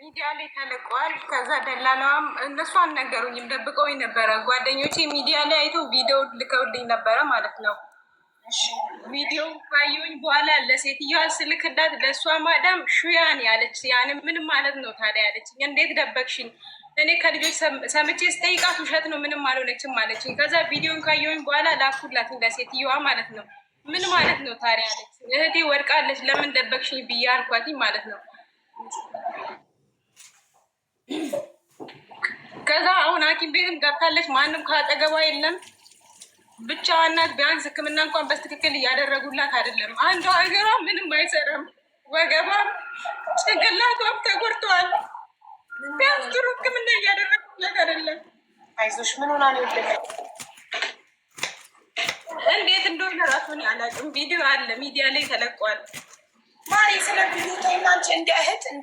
ሚዲያ ላይ ተለቋል። ከዛ ደላላዋም እነሱ አልነገሩኝም፣ ደብቀውኝ ነበረ። ጓደኞቼ ሚዲያ ላይ አይተው ቪዲዮ ልከውልኝ ነበረ ማለት ነው። ቪዲዮ ካየሁኝ በኋላ ለሴትዮዋ ስልክላት ለእሷ ማዳም شو يعني ያለች፣ ያን ምን ማለት ነው ታዲያ ያለችኝ። እንዴት ደበቅሽኝ? እኔ ከልጆች ሰምቼ ስጠይቃት ውሸት ነው ምንም አልሆነችም አለችኝ። ከዛ ቪዲዮን ካየሁኝ በኋላ ላኩላት ለሴትዮዋ ማለት ነው። ምን ማለት ነው ታዲያ አለች። እህቴ ወድቃለች ለምን ደበቅሽኝ ብዬ አልኳትኝ ማለት ነው። ከዛ አሁን ሐኪም ቤትም ገብታለች። ማንም ከአጠገቧ የለም፣ ብቻዋን ናት። ቢያንስ ሕክምና እንኳን በትክክል እያደረጉላት አይደለም። አንዷ እግሯ ምንም አይሰራም፣ ወገቧም ጭንቅላቷም ተጎድተዋል። ቢያንስ ጥሩ ሕክምና እያደረጉላት አይደለም። አይዞሽ። ምን ሆና ነው የወደቀችው? እንዴት እንደሆነ ራሱን አላውቅም። ቪዲዮ አለ ሚዲያ ላይ ተለቋል። ማሪ ስለ ቪዲዮ ተይና፣ አንቺ እንደ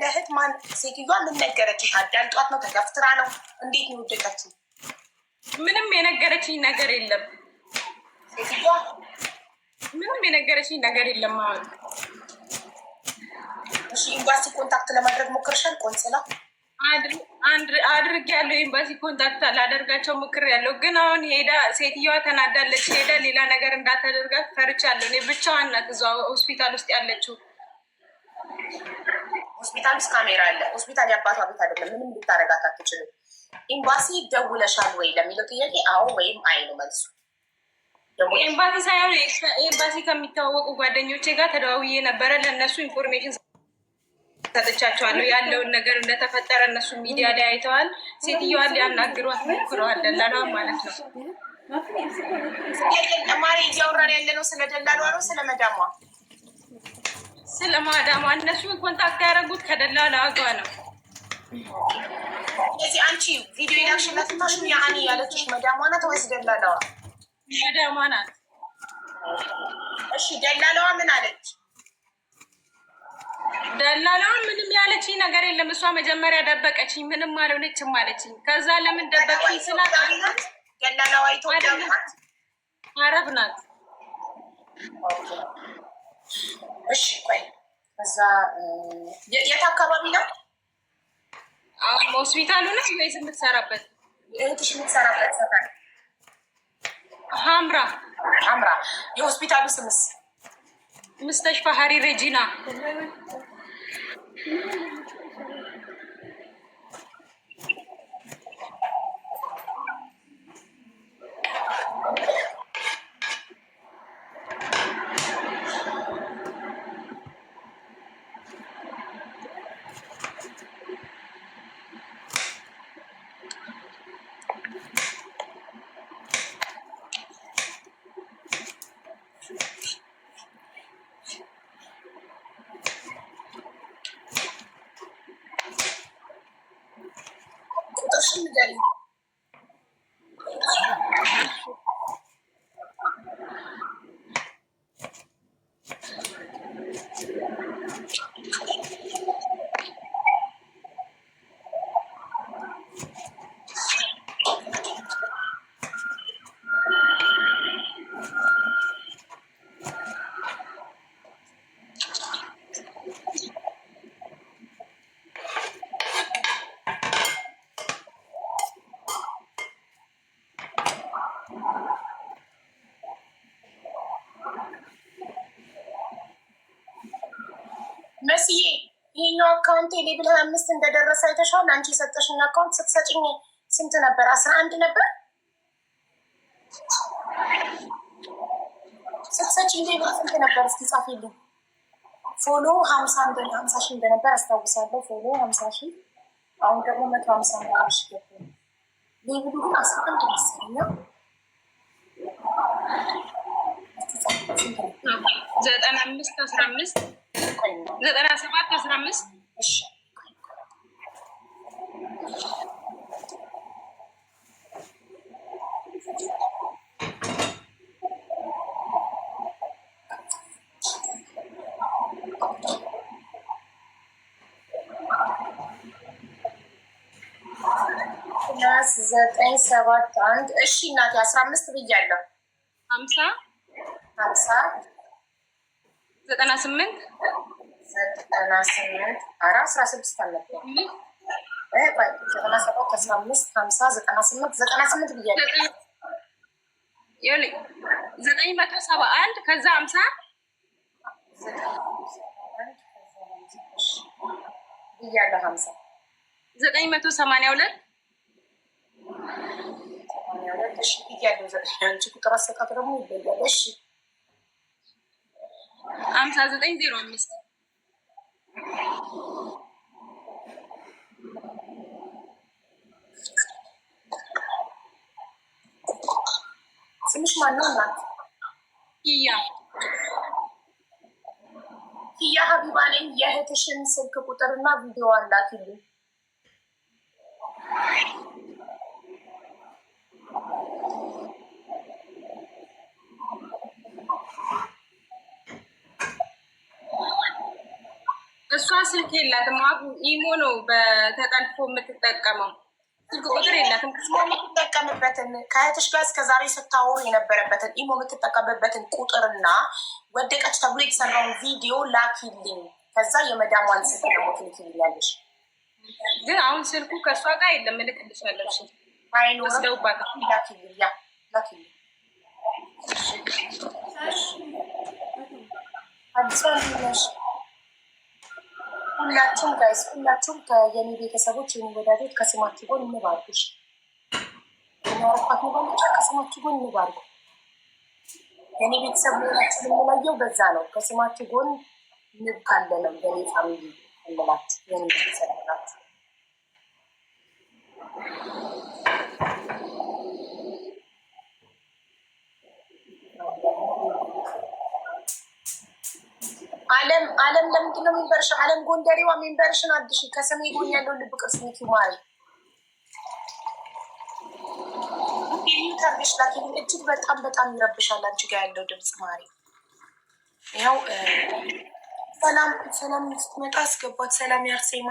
እህት ማን ሴትዮዋ ምን ነገረችሽ? አዳልጧት ነው ተገፍትራ ነው እንዴት ነው የወደቀችው? ምንም የነገረችኝ ነገር የለም። ሴትዮዋ ምንም የነገረችኝ ነገር የለም። አሁን እሺ፣ ኤምባሲ contact ለማድረግ ሞክርሻል? ቆንስላ አድርግ ያለው ኤምባሲ contact ላደርጋቸው ሞክሬያለሁ፣ ግን አሁን ሄዳ ሴትዮዋ ተናዳለች። ሄዳ ሌላ ነገር እንዳታደርጋት ፈርቻለሁ። እኔ ብቻዋን ናት እዛ ሆስፒታል ውስጥ ያለችው። ሆስፒታል ውስጥ ካሜራ አለ። ሆስፒታል የአባቷ ቤት አይደለም። ምንም ልታረጋት አትችልም። ኤምባሲ ደውለሻል ወይ ለሚለው ጥያቄ አዎ ወይም አይ ነው መልሱ። ኤምባሲ ሳይሆን ኤምባሲ ከሚተዋወቁ ጓደኞቼ ጋር ተደዋውዬ ነበረ። ለእነሱ information ሰጥቻቸዋለሁ። ያለውን ነገር እንደተፈጠረ እነሱ ሚዲያ ላይ አይተዋል። ሴትዮዋን ሊያናግሯት ሞክረዋል፣ ደላላዋ ማለት ነው። ማሪ፣ እያወራን ያለ ነው ስለ ደላሏ ነው ስለ መዳሟ? ስለ ማዳሟ። እነሱ contact ያደረጉት ከደላላዋ ጋር ነው። ስለዚህ አንቺ ቪዲዮ የላክሽላት شو يعني ያለችሽ መዳሟ ናት ወይስ ደላላዋ? መዳሟ ናት። እሺ፣ ደላላዋ ምን አለች? ደላላዋ ምንም ያለችኝ ነገር የለም። እሷ መጀመሪያ ደበቀችኝ። ምንም አልሆነችም አለችኝ። ከዛ ለምን ደበቅሽኝ ስላት ደላላዋ ኢትዮጵያዊ ናት? አረብ ናት። እሺ ቆይ፣ እዛ የት አካባቢ ነው? አሁን ሆስፒታሉ ነው ወይስ የምትሰራበት? እህትሽ የምትሰራበት ሰፈር? ሀምራ። ሀምራ። የሆስፒታሉ ስምስ? مستشفى ሀሪ ሬጂና። ቁጥርሽን ንገሪኝ። መስዬ፣ ይሄኛው account level 25 እንደደረሰ አይተሻል። አንቺ የሰጠሽኝ account ስትሰጭኝ ስንት ነበር? 11 ነበር ስትሰጭኝ። Level ስንት ነበር? እስኪ ጻፊልኝ። Follow 50 ሺህ እንደነበር አስታውሳለሁ። Follow 50 ሺህ፣ አሁን ደግሞ 150 ምናምን ሺህ ገባ። Level ኡ ግን 11 መሰለኝ። እስኪ ጻፊልኝ ስንት ነው? 95 15 97 15። እሺ። +971። እሺ እናቴ፣ 15 ብያለሁ። 50 50 98 98 ኧረ 16 አልነበረም። 97 15 50 98 98 ብያለሁ። 971 ከዛ 50 ብያለሁ። 50 982 ብያለሁ። አንቺ ቁጥር አሰጣጥ ደግሞ ይለያል። እሺ 5905። ስምሽ ማነው እናት? ኪያ። ኪያ ሀቢባ ነኝ። የእህትሽን ስልክ ቁጥርና ቪዲዮ ላኪልኝ። እሷ ስልክ የላትም። አቡ ኢሞ ነው በተጠልፎ የምትጠቀመው። ስልክ ቁጥር የላትም። ኢሞ የምትጠቀምበትን ከእህትሽ ጋር እስከዛሬ ስታወሩ የነበረበትን ኢሞ የምትጠቀምበትን ቁጥርና ወደቀች ተብሎ የተሰራውን ቪዲዮ ላኪልኝ። ከዛ የመዳሟን ስልክ ደግሞ ትልኪልኛለሽ። ግን አሁን ስልኩ ከእሷ ጋር የለም። እልክልሻለሁ። እሺ ወስደውባታል። ላኪልኝ፣ ያ ላኪልኝ። አዲስ ነሽ። ሁላችሁም guys፣ ሁላችሁም የኔ ቤተሰቦች፣ የኔ ወዳጆች ከስማችሁ ጎን እንባርኩሽ። የሚያረኳት ንባሎች ከስማችሁ ጎን እንባርኩ። የኔ ቤተሰብ መሆናችሁ የምንለየው በዛ ነው። ከስማችሁ ጎን ንብ ካለ ነው የኔ family እንላችሁ፣ የኔ ቤተሰብ ናችሁ። አለም አለም ለምንድን ነው member ሽ? አለም ጎንደሬዋ member ሽን አድሽ። ከሰሜ ጎን ያለው ልብ ቅርጽ ሚኪ ማሪ ተርሽ ላኪልኝ። እጅግ በጣም በጣም ይረብሻል አንቺ ጋር ያለው ድምፅ ማሪ። ያው ሰላም ሰላም ስትመጣ አስገባት። ሰላም ያርሴማ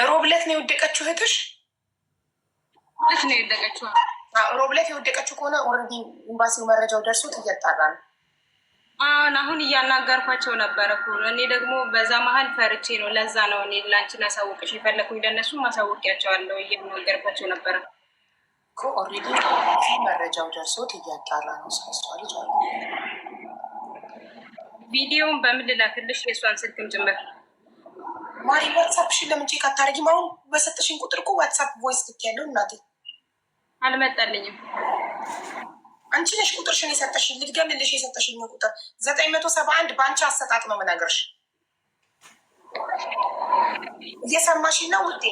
ሮብለት ነው የወደቀችው እህትሽ? ሮብለት ነው የወደቀችው። ሮብለት የወደቀችው ከሆነ already ኤምባሲው መረጃው ደርሶት እያጣራ ነው። አሁን አሁን እያናገርኳቸው ነበረ እኮ። እኔ ደግሞ በዛ መሀል ፈርቼ ነው። ለዛ ነው እኔ ላንቺ ላሳውቅሽ የፈለኩኝ። ለእነሱ ማሳወቂያቸዋለሁ። እያናገርኳቸው ነበረ እኮ። Already መረጃው ደርሶት እያጣራ ነው። ስለሷ ልጅ አሉ። ቪዲዮውን በምን ልላክልሽ? የእሷን ስልክም ጭምር። ማሪ ዋትሳፕሽን ለምን check አታደርጊም? አሁን በሰጠሽኝ ቁጥር እኮ ዋትሳፕ voice ልክ ያለው እናቴ። አልመጣልኝም። አንቺ ነሽ ቁጥርሽን የሰጠሽኝ። ልድገምልሽ የሰጠሽኝ ቁጥር 971 በአንቺ አሰጣጥ ነው የምነግርሽ። እየሰማሽኝ ነው ውዴ?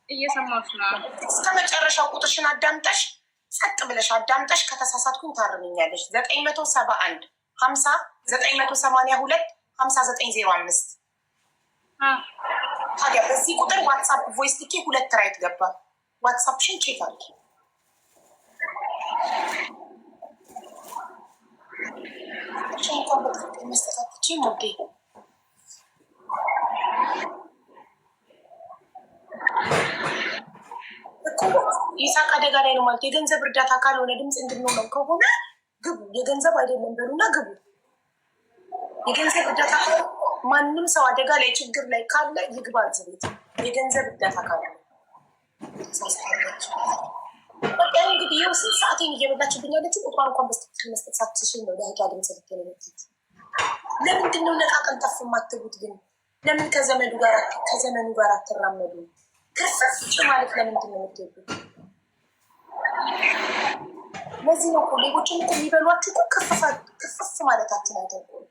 እየሰማሁሽ ነው። እስከ መጨረሻው ቁጥርሽን አዳምጠሽ፣ ጸጥ ብለሽ አዳምጠሽ ከተሳሳትኩኝ ታርምኛለሽ። 971 50 982 5905። ታዲያ በዚህ ቁጥር ዋትሳፕ voice ልኬ ሁለት right ገባ። ዋትሳፕሽን check አድርጊ። ቁጥርሽን እንኳን በትክክል መስጠት አትችይም ውዴ። እኮ ይሳቅ አደጋ ላይ ነው ማለት የገንዘብ እርዳታ ካልሆነ ድምፅ እንድንሆነው ከሆነ ግቡ። የገንዘብ አይደለም በሉና ግቡ። የገንዘብ እርዳታ ማንም ሰው አደጋ ላይ ችግር ላይ ካለ ይግባ እዚህ ቤት። የገንዘብ እርዳታ ካለ ሳስታለች። በቃ እንግዲህ ይኸው ስንት ሰዓቴን እየበላችብኝ ያለችው ቁጥሯን እንኳን በስትክክል መስጠት ሳትችል ነው ለህጋ ድምፅ ልክ ነው። ለምንድን ነው ነቃ ቀልጠፍ የማትሉት ግን? ለምን ከዘመኑ ጋር አትራመዱ? ክርፍፍ ማለት ለምንድን ነው የምትወዱት? ለዚህ ነው እኮ ሌቦችን እኮ የሚበሏችሁ እኮ ክፍፍ ማለታችን አይተው እኮ ነው።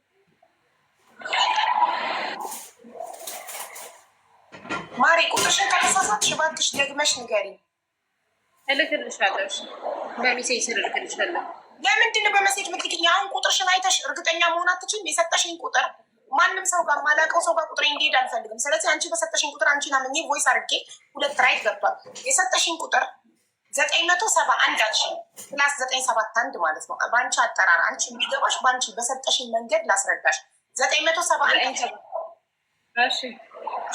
ማሪ ቁጥርሽን ከተሳሳትሽ እባክሽ ደግመሽ ንገሪኝ። እልክልሻለሁ። በ message ስር እልክልሻለሁ። ለምንድን ነው በ message የምትልኪኝ? አሁን ቁጥርሽን አይተሽ እርግጠኛ መሆን አትችይም። የሰጠሽኝ ቁጥር ማንም ሰው ጋር ማላውቀው ሰው ጋር ቁጥሬ እንዲሄድ አልፈልግም። ስለዚህ አንቺ በሰጠሽኝ ቁጥር አንቺን አምኜ voice አድርጌ ሁለት right ገብቷል። የሰጠሽኝ ቁጥር 971 አልሽኝ፣ plus 971 ማለት ነው። በአንቺ አጠራር አንቺ እንዲገባሽ በአንቺ በሰጠሽኝ መንገድ ላስረዳሽ። 971፣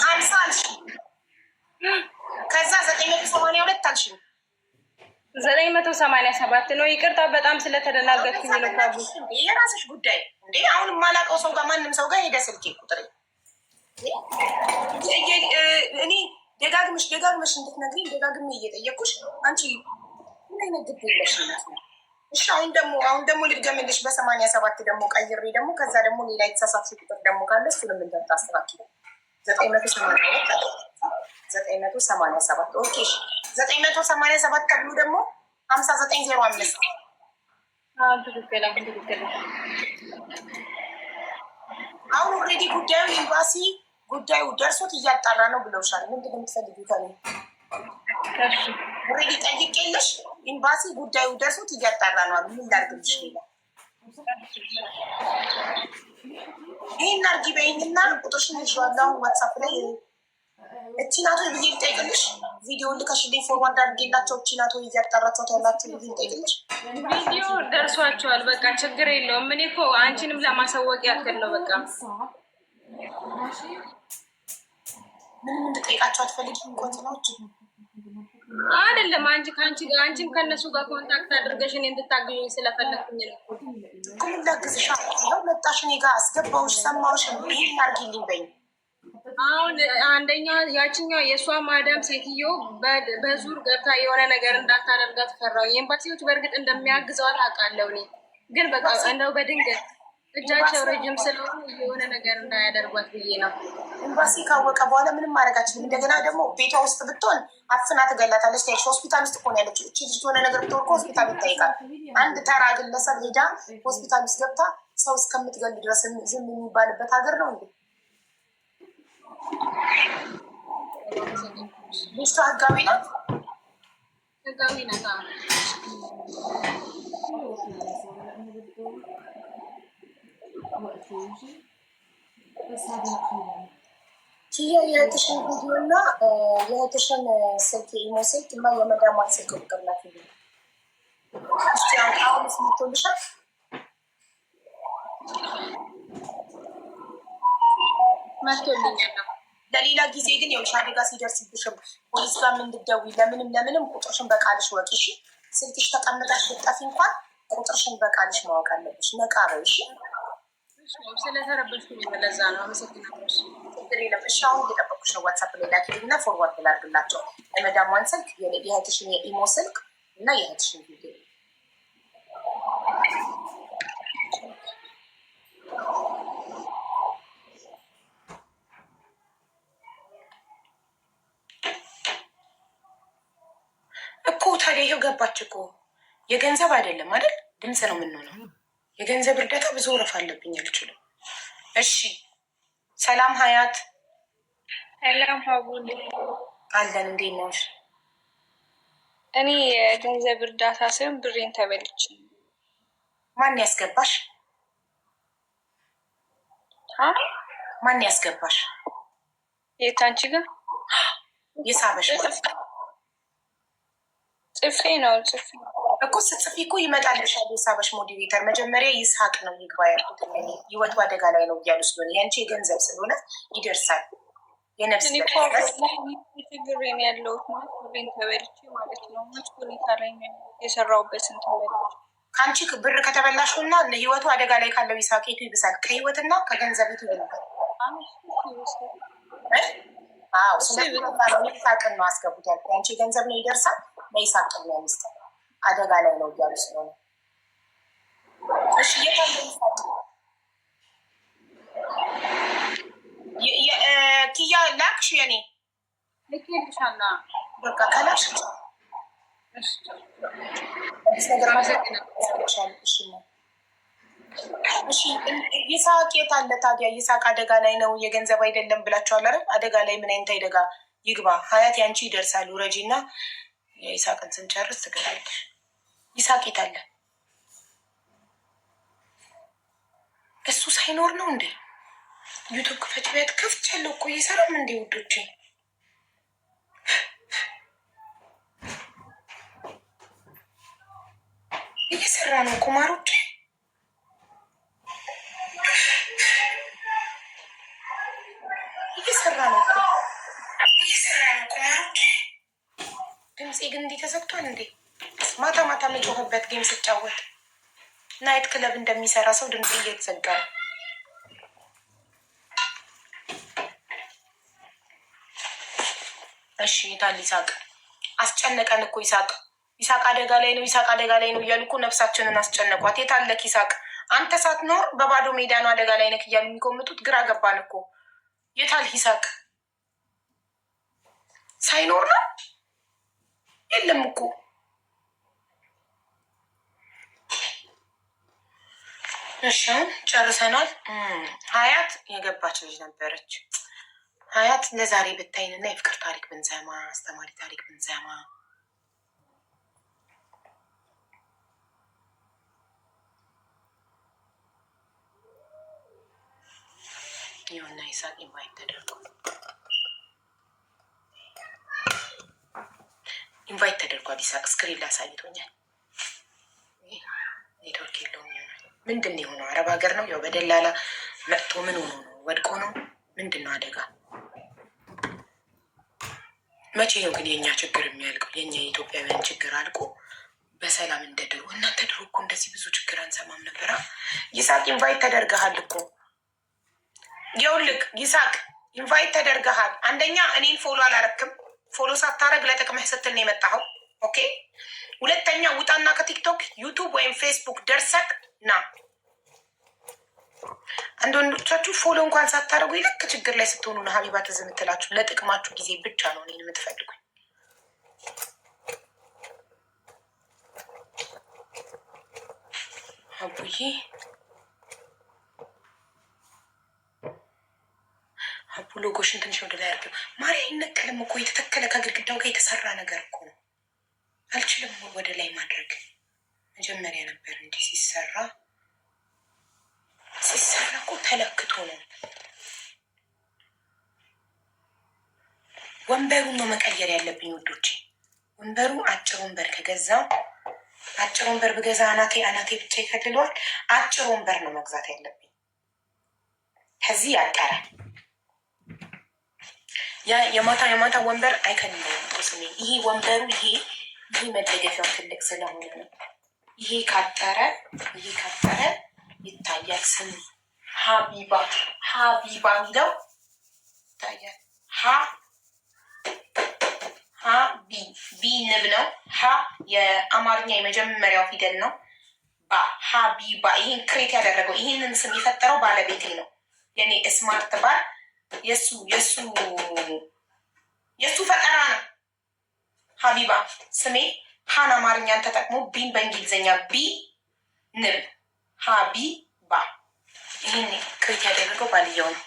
50 አልሽኝ። ከዛ 982 አልሽኝ። 987 ነው። ይቅርታ በጣም ስለተደናገጥኩኝ ነው። የራስሽ ጉዳይ እንዴ። አሁን የማላውቀው ሰው ጋር ማንም ሰው ጋር ሄደ ስልኬ ቁጥሬ። እኔ ደጋግመሽ ደጋግመሽ እንድትነግሪኝ ደጋግሜ እየጠየቅኩሽ አንቺ ምን አይነት ግድ የለሽ ነው። እሺ አሁን ደግሞ ልድገምልሽ፣ በ87 ደግሞ ቀይሬ ደግሞ ከዛ ደግሞ ሌላ የተሳሳትሽ ቁጥር ደግሞ ካለ እሱንም እንደምታስተካክል 982፣ 987፣ okay፣ 987 ተብሎ ደግሞ 5905። ትክክል ትክክል። አሁን already ጉዳዩ ኤምባሲ ጉዳዩ ደርሶት እያጣራ ነው ብለውሻል። ምንድን ነው የምትፈልጊው ከእኔ? Already ጠይቄልሽ ኤምባሲ ጉዳዩ ደርሶት እያጣራ ነው አሉ። ምን ላድርግልሽ ሌላ? ይህን አድርጊ በይኝና ቁጥርሽን ይዤዋለሁ አሁን WhatsApp ላይ። እቺ ናት ወይ ብዬ ልጠይቅልሽ? ቪዲዮ ልከሽልኝ forward አድርጌላቸው እቺ ናት ወይ እያጣራችኋት ያላችሁ ብዬ ልጠይቅልሽ? ቪዲዮ ደርሷቸዋል። በቃ ችግር የለውም። እኔ እኮ አንቺንም ለማሳወቅ ያክል ነው። በቃ ምንም እንድጠይቃቸው አትፈልጊም? ቆንጽላዎች አይደለም፣ አንቺ ከአንቺ ጋር አንቺም ከእነሱ ጋር contact አድርገሽ እኔ እንድታግዥኝ ስለፈለግኩኝ ነው። እኮ ምን ላግዝሽ? ይኸው መጣሽ፣ እኔ ጋር አስገባሁሽ፣ ሰማሁሽ። ይሄን አድርጊልኝ በይኝ። አሁን አንደኛ ያችኛው የእሷ ማዳም ሴትዮ በዙር ገብታ የሆነ ነገር እንዳታደርጋት ፈራሁ። የኤምባሲዎች በእርግጥ እንደሚያግዘዋት አውቃለሁ። እኔ ግን በቃ እንደው በድንገት እጃቸው ረጅም ስለሆነ የሆነ ነገር እንዳያደርጓት ብዬ ነው። ኤምባሲ ካወቀ በኋላ ምንም ማድረግ አችልም። እንደገና ደግሞ ቤቷ ውስጥ ብትሆን አፍና ትገላታለች። ታያለሽ፣ ሆስፒታል ውስጥ እኮ ነው ያለችው። እቺ ልጅ የሆነ ነገር ብትሆን እኮ ሆስፒታል ይጠይቃል። አንድ ተራ ግለሰብ ሄዳ ሆስፒታል ውስጥ ገብታ ሰው እስከምትገል ድረስ ዝም የሚባልበት ሀገር ነው እንዴ? ልጅቷ ህጋዊ ናት። ህጋዊ ናት። ኪያ፣ የእህትሽን ቪዲዮ እና የእህትሽን ስልክ፣ የ imo ስልክ እና የመዳሟን ስልክ ቁጥር ላኪልኝ። እስኪ አሁንስ መቶልሻል? መቶልኛል። ለሌላ ጊዜ ግን ይኸውልሽ አደጋ ሲደርስብሽም ፖሊስ ጋር እንድትደውይ ለምንም ለምንም ቁጥርሽን በቃልሽ ወቂ። እሺ፣ ስልክሽ ተቀምጠሽ ብትጠፊ እንኳን ቁጥርሽን በቃልሽ ማወቅ አለብሽ። ነቃ በይ እሺ። ስለተረበሽኩኝ ለዛ ነው። አመሰግናለሁ። ችግር የለም። እሺ፣ አሁን እየጠበኩሽ ነው። WhatsApp ላይ ላኪልኝ እና forward ላድርግላቸው። የመዳሟን ስልክ፣ የእህትሽን የ imo ስልክ እና የእህትሽን ቪዲዮ። እኮ ታዲያ ይኸው ገባች እኮ። የገንዘብ አይደለም አይደል? ድምፅ ነው የምንሆነው። የገንዘብ እርዳታ ብዙ ወረፋ አለብኝ፣ አልችልም። እሺ፣ ሰላም ሀያት። ሰላም ሀቡ። አለን። እንዴት ነሽ? እኔ የገንዘብ እርዳታ ሳይሆን ብሬን ተበልቼ። ማን ያስገባሽ? ማን ያስገባሽ? የት፣ አንቺ ጋር? የሳበሽ ማለት ነው። ጽፌ ነው፣ ጽፌ። እኮ ስትጽፊ እኮ ይመጣልሻል። የሳበሽ moderator መጀመሪያ ይስሐቅ ነው ይግባ ያልኩት እኔ ህይወቱ አደጋ ላይ ነው እያሉ ስለሆነ፣ ያንቺ የገንዘብ ስለሆነ ይደርሳል። የነፍስ እኔ እኮ ችግር ነው ያለሁት፣ ማለት ብሬን ተበልቼ ማለት ነው። መጥፎ ሁኔታ ላይ ነው ያለሁት፣ የሰራሁበትን ተበልቼ። ከአንቺ ብር ከተበላሹ እና ህይወቱ አደጋ ላይ ካለው ይስሐቅ የቱ ይብሳል? ከህይወትና ከገንዘብ የቱ ይብሳል? አዎ፣ ስለዚህ ይስሐቅን ነው አስገቡት ያልኩት። ያንቺ የገንዘብ ነው ይደርሳል፣ ለይስሐቅ ነው ያሚስጠው አደጋ ላይ ነው እያሉ ስለሆነ። እሺ፣ የት አለ ይስሐቅ? ኪያ፣ ላክሽ የኔ? ልኬልሻለሁ። በቃ ከላክሽ አዲስ ነገር እሺ እሺ፣ ይስሐቅ የት አለ ታዲያ? ይስሐቅ አደጋ ላይ ነው፣ የገንዘብ አይደለም ብላችኋል አይደል? አደጋ ላይ ምን አይነት አደጋ ይግባ? ሀያት፣ ያንቺ ይደርሳል። ውረጂ እና የይስሐቅን ስንጨርስ ትገባለሽ። ይስሐቅ የት አለ? እሱ ሳይኖር ነው እንዴ? YouTube ክፈች ቢያት ከፍቻለሁ እኮ፣ እየሰራም እንዴ ውዶቼ? እየሰራ ነው እኮ ማሮቼ። እየሰራ ነው እኮ፣ እየሰራ ነው እኮ ማሮቼ። ድምፄ ግን እንዲህ ተዘግቷል እንዴ? ማታ ማታ መጮህበት game ስጫወት night club እንደሚሰራ ሰው ድምፄ እየተዘጋ ነው። እሺ የታል ይሳቅ? አስጨነቀን እኮ ይሳቅ። ይሳቅ አደጋ ላይ ነው፣ ይሳቅ አደጋ ላይ ነው እያሉ እኮ ነፍሳችንን አስጨነቋት። የታለክ ይሳቅ? አንተ ሳትኖር በባዶ ሜዳ ነው አደጋ ላይ ነክ እያሉ የሚቆምጡት። ግራ ገባን እኮ። የታል ይሳቅ? ሳይኖር ነው፣ የለም እኮ። እሺ አሁን ጨርሰናል። ሀያት የገባች ልጅ ነበረች። ሀያት ለዛሬ ብታይንና የፍቅር ታሪክ ብንሰማ፣ አስተማሪ ታሪክ ብንሰማ። ይሁና ይሳቅ invite ተደርጓል። Invite ተደርጓል። ይሳቅ screen ላይ አሳይቶኛል። ኔትወርክ የለውም ይሆናል። ምንድን ነው የሆነው? አረብ ሀገር ነው ያው በደላላ መጥቶ ምን ሆኖ ነው? ወድቆ ነው? ምንድን ነው አደጋ? መቼ ነው ግን የእኛ ችግር የሚያልቀው? የእኛ የኢትዮጵያውያን ችግር አልቆ በሰላም እንደ ድሮ። እናንተ ድሮ እኮ እንደዚህ ብዙ ችግር አንሰማም ነበራ። ይሳቅ invite ተደርገሃል እኮ፣ ይኸውልህ ይሳቅ invite ተደርገሃል። አንደኛ እኔን follow አላረክም። Follow ሳታረግ ለጥቅምህ ስትል ነው የመጣኸው። Okay። ሁለተኛ ውጣና ከ TikTok YouTube ወይም ፌስቡክ ደርሰክ ና። አንድ ወንዶቻችሁ follow እንኳን ሳታደርጉ ልክ ችግር ላይ ስትሆኑ ነው ሀቢባ ትዝ የምትላችሁ። ለጥቅማችሁ ጊዜ ብቻ ነው እኔን የምትፈልጉኝ። አቡዬ፣ አቡ ሎጎሽን ትንሽ ወደ ላይ አድርጊው። ማርያ አይነቀልም እኮ፣ የተተከለ ከግድግዳው ጋር የተሰራ ነገር እኮ ነው። አልችልም ወደ ላይ ማድረግ። መጀመሪያ ነበር እንዲህ ሲሰራ፣ ሲሰራ እኮ ተለክቶ ነው። ወንበሩን ነው መቀየር ያለብኝ ውዶቼ። ወንበሩ አጭር ወንበር ከገዛው፣ አጭር ወንበር ብገዛ አናቴ አናቴ ብቻ ይከልለዋል። አጭር ወንበር ነው መግዛት ያለብኝ። ከዚህ ያጠራል። ያ የማታ የማታ ወንበር አይከልለውም እኮ ስሜ። ይሄ ወንበሩ ይሄ መደገፊያው ትልቅ ስለሆነ ነው። ይሄ ካጠረ ይታያል ስሜ። ሀቢባ፣ ሀቢባ የሚለው ይታያል። ሀ ሀ ቢ፣ ቢ ንብ ነው። ሀ የአማርኛ የመጀመሪያው ፊደል ነው። ባ፣ ሀቢባ። ይህን create ያደረገው፣ ይህንን ስም የፈጠረው ባለቤቴ ነው። የኔ smart ባል የሱ ፈጠራ ነው። ሀቢባ ስሜ ሀን አማርኛን ተጠቅሞ ቢን በእንግሊዝኛ፣ ቢ ንብ፣ ሀቢባ። ይህን create ያደረገው ባልየው ነው።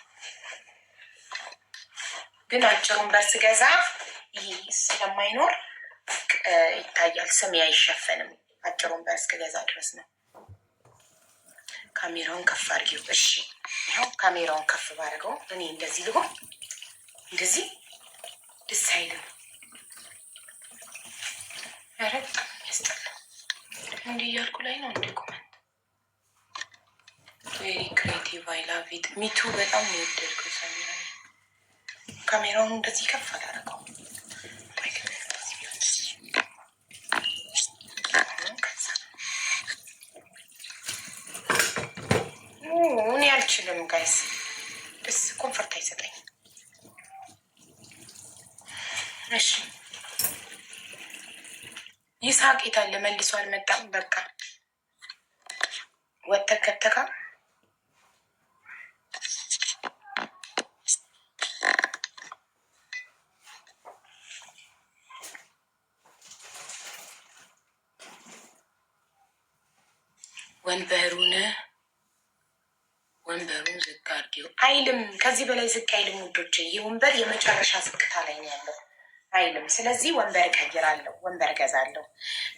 ግን አጭር ወንበር ስገዛ ይሄ ስለማይኖር ይታያል። ስሜ አይሸፈንም። አጭር ወንበር እስክገዛ ድረስ ነው። ካሜራውን ከፍ አድርጊው። እሺ፣ ይኸው ካሜራውን ከፍ ባደርገው እኔ እንደዚህ ልሆን፣ እንደዚህ ደስ አይልም። ኧረ በጣም የሚያስጠላው። እንዲህ እያልኩ ላይ ነው እንደ comment። Very creative, I love it, me too። በጣም ነው የወደድኩት። ሰሚራ ካሜራውን እንደዚህ ከፍ አላደረገው። እንደዚህ ቢሆን ከዛ እኔ አልችልም guys፣ ደስ comfort አይሰጠኝም። እሺ ይስሐቅ የታለ? መልሶ አልመጣም። በቃ ወተህ ከተካ። ወንበሩን ዝቅ አድርጊው አይልም። ከዚህ በላይ ዝቅ አይልም ውዶች። ይህ ወንበር የመጨረሻ ዝቅታ ላይ ነው ያለው፣ አይልም። ስለዚህ ወንበር እቀይራለሁ፣ ወንበር እገዛለሁ።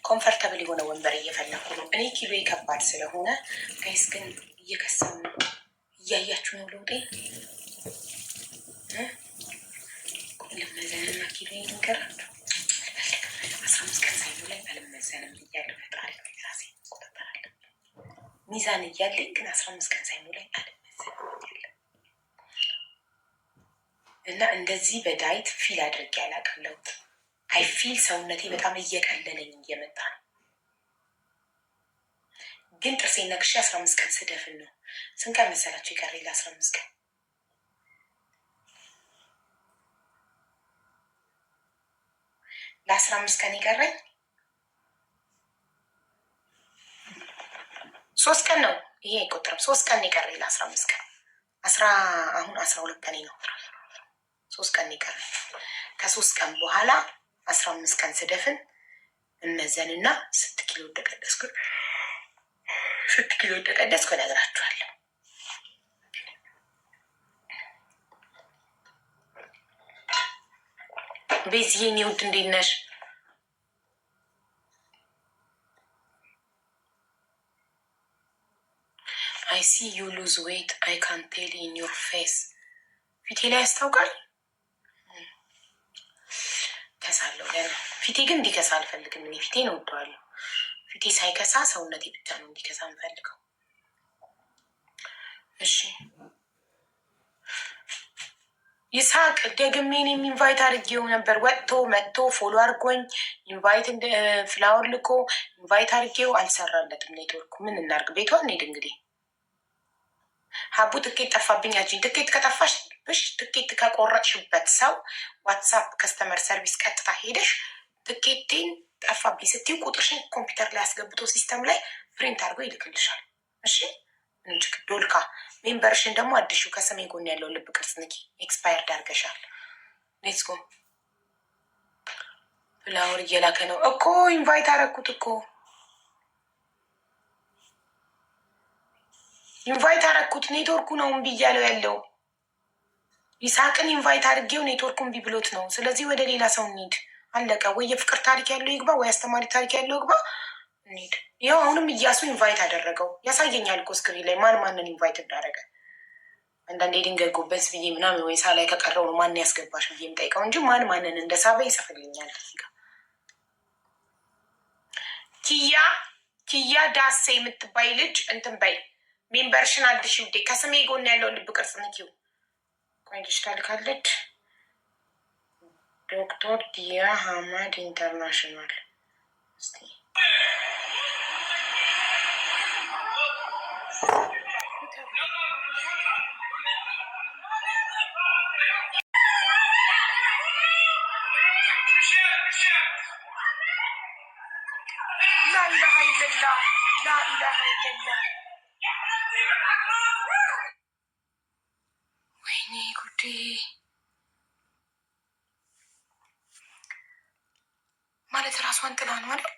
Comfortable የሆነ ወንበር እየፈለኩ ነው። እኔ ኪሎ ከባድ ስለሆነ guys፣ ግን እየከሳው ነው። እያያችሁ ነው ለውጤ። ልመዘንና ኪሎ ልንገራችሁ። 15 ቀን ሳይሞላኝ አልመዘንም ብያለሁ። ፈጣሪ ራሴ እቆጣጠራለሁ። ሚዛን እያለኝ ግን 15 ቀን ሳይሞላኝ አልመዘንም ብያለሁ። እና እንደዚህ በ diet feel አድርጌ አላውቅም ለውጥ። I feel ሰውነቴ በጣም እየቀለለኝ እየመጣ ነው። ግን ጥርሴን ነክሼ 15 ቀን ስደፍን ነው። ስንት ቀን መሰላችሁ የቀረኝ ለ15 ቀን? ለ15 ቀን የቀረኝ 3 ቀን ነው። ይሄ አይቆጥርም። 3 ቀን የቀረኝ ለ15 ቀን። አሁን 12 ቀኔ ነው። 3 ቀን የቀረኝ። ከ3 ቀን በኋላ 15 ቀን ስደፍን እመዘንና ስንት ኪሎ እንደቀነስኩ እነግራችኋለሁ። ቤዝዬ የኔ ውድ እንዴት ነሽ? I see you lose weight, I can tell in your face። ፊቴ ላይ ያስታውቃል። ከሳለሁ ገና። ፊቴ ግን እንዲከሳ አልፈልግም። እኔ ፊቴን እወደዋለሁ። ፊቴ ሳይከሳ ሰውነቴ ብቻ ነው እንዲከሳ የምፈልገው። እሺ ይስሐቅ፣ ደግሜ እኔም invite አድርጌው ነበር። ወጥቶ መጥቶ follow አድርጎኝ invite flower ልኮ invite አድርጌው አልሰራለትም ኔትወርኩ። ምን እናርግ? ቤቷ እንሂድ እንግዲህ። ሀቡ ትኬት ጠፋብኝ አለችኝ። ትኬት ከጠፋሽ ብሽ ትኬት ከቆረጥሽበት ሰው WhatsApp customer service ቀጥታ ሄደሽ ትኬቴን ጠፋብኝ ስትይው ቁጥርሽን ኮምፒውተር ላይ አስገብቶ system ላይ print አድርጎ ይልክልሻል። እሺ ምንም ችግር። ዶልካ member ሽን ደግሞ አድሹ። ከስሜ ጎን ያለው ልብ ቅርጽ ንኪ። Expired አድርገሻል። Let's go። Flower እየላከ ነው እኮ። Invite አረኩት እኮ፣ invite አረኩት። ኔትወርኩ ነው እምቢ እያለው ያለው። ይስሐቅን invite አድርጌው ኔትወርኩ እምቢ ብሎት ነው። ስለዚህ ወደ ሌላ ሰው እንሂድ። አለቀ። ወይ የፍቅር ታሪክ ያለው ይግባ፣ ወይ አስተማሪ ታሪክ ያለው ይግባ። እንሂድ። ይኸው አሁንም እያሱ invite አደረገው። ያሳየኛል እኮ screen ላይ ማን ማንን invite እንዳደረገ። አንዳንዴ ድንገት ጎበዝ ብዬ ምናምን ወይ ሳላይ ከቀረው ነው ማን ያስገባሽ ብዬ የምጠይቀው እንጂ ማን ማንን እንደሳበ ይጽፍልኛል እዚህ ጋር። ኪያ፣ ኪያ ዳሴ የምትባይ ልጅ እንትን በይ፣ member ሽን አድሽ ውዴ። ከስሜ ጎን ያለውን ልብ ቅርጽ ንኪው። ቆይ ልጅ ታልካለች። ዶክተር ዲያ ሀማድ International እስቲ። لا إله إلا الله، لا إله إلا الله። ወይኔ ጉዴ! ማለት ራሷን ጥላ ነው አይደል?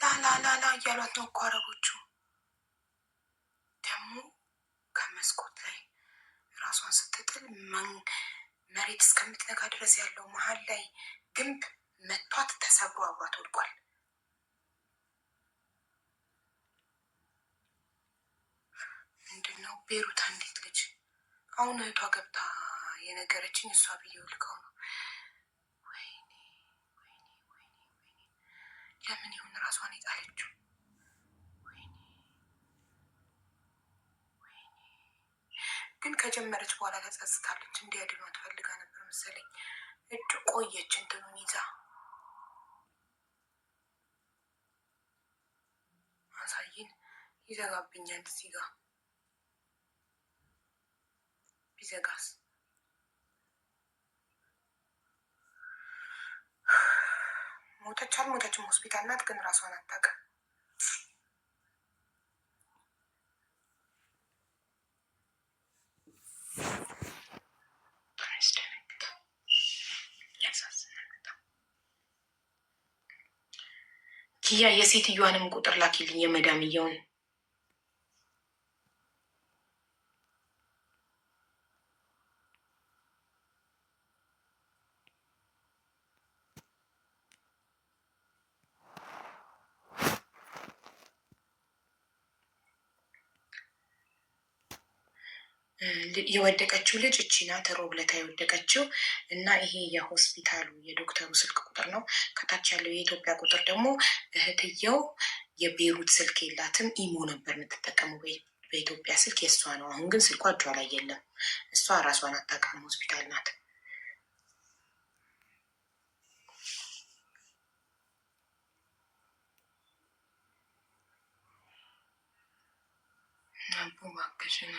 ላላላላ እያሏት ነው እኮ አረቦቹ። ደግሞ ከመስኮት ላይ ራሷን ስትጥል መሬት እስከምትነካ ድረስ ያለው መሀል ላይ ግንብ መቷት ተሰብሮ አብሯት ወድቋል። ምንድን ነው ቤሩት አንዲት ልጅ አሁን እህቷ ገብታ የነገረችኝ እሷ ብዬው ልከው ነው። ወይኔ ወይኔ ወይኔ ወይኔ! ለምን ይሁን ራሷን የጣለችው? ወይኔ ወይኔ! ግን ከጀመረች በኋላ ተጸጽታለች። እንዲያድኗት ፈልጋ ነበር መሰለኝ። እጅ ቆየች እንትኑን ይዛ። አሳይን ይዘጋብኛል እዚህ ጋር ቢዘጋስ? ሞተች አልሞተችም ሆስፒታል ናት፣ ግን ራሷን አታውቅም። ያስደነግጣል፣ ያሳዝናል በጣም። ኪያ የሴትዮዋንም ቁጥር ላኪልኝ የመዳምየውን። የወደቀችው ልጅ እቺ ናት፣ ሮብ ዕለት የወደቀችው እና ይሄ የሆስፒታሉ የዶክተሩ ስልክ ቁጥር ነው። ከታች ያለው የኢትዮጵያ ቁጥር ደግሞ እህትየው የቤሩት ስልክ የላትም፣ ኢሞ ነበር የምትጠቀመው በኢትዮጵያ ስልክ የእሷ ነው። አሁን ግን ስልኳ እጇ ላይ የለም። እሷ ራሷን አታውቅም፣ ሆስፒታል ናት። አቦ እባክሽን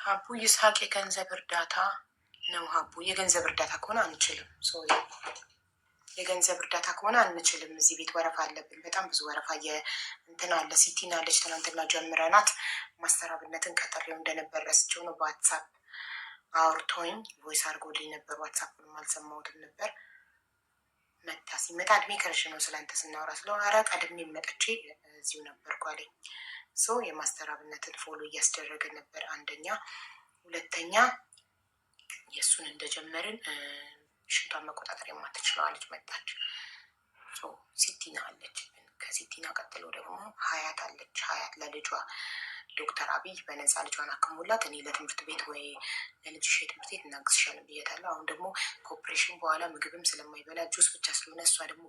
ሀቡ ይስሐቅ የገንዘብ እርዳታ ነው። ሀቡ የገንዘብ እርዳታ ከሆነ አንችልም። Sorry፣ የገንዘብ እርዳታ ከሆነ አንችልም። እዚህ ቤት ወረፋ አለብን። በጣም ብዙ ወረፋ እንትን አለ። ሲቲና አለች። ትናንትና ጀምረናት ማስተራብነትን ቀጠሬው እንደነበር ረስቼው ነው። በዋትሳፕ አውርቶኝ voice አድርጎልኝ ነበር። ዋትሳፕንም አልሰማሁትም ነበር። መታ ሲመጣ እድሜ ከረዥም ነው ስለአንተ ስናወራ ስለሆነ ኧረ ቀድሜ መጥቼ እዚሁ ነበርኩ አለኝ። So የማስተራብነትን follow እያስደረገ ነበር። አንደኛ፣ ሁለተኛ የእሱን እንደጀመርን ሽንቷን መቆጣጠር የማትችለዋ ልጅ መጣች። ሲቲና አለችብን። ከሲቲና ቀጥሎ ደግሞ ሀያት አለች። ሀያት ለልጇ ዶክተር አብይ በነፃ ልጇን አክሞላት እኔ ለትምህርት ቤት ወይ ለልጅሽ የትምህርት ቤት እናግዝሻለን ብያታለሁ። አሁን ደግሞ ከኦፕሬሽን በኋላ ምግብም ስለማይበላ ጁስ ብቻ ስለሆነ እሷ ደግሞ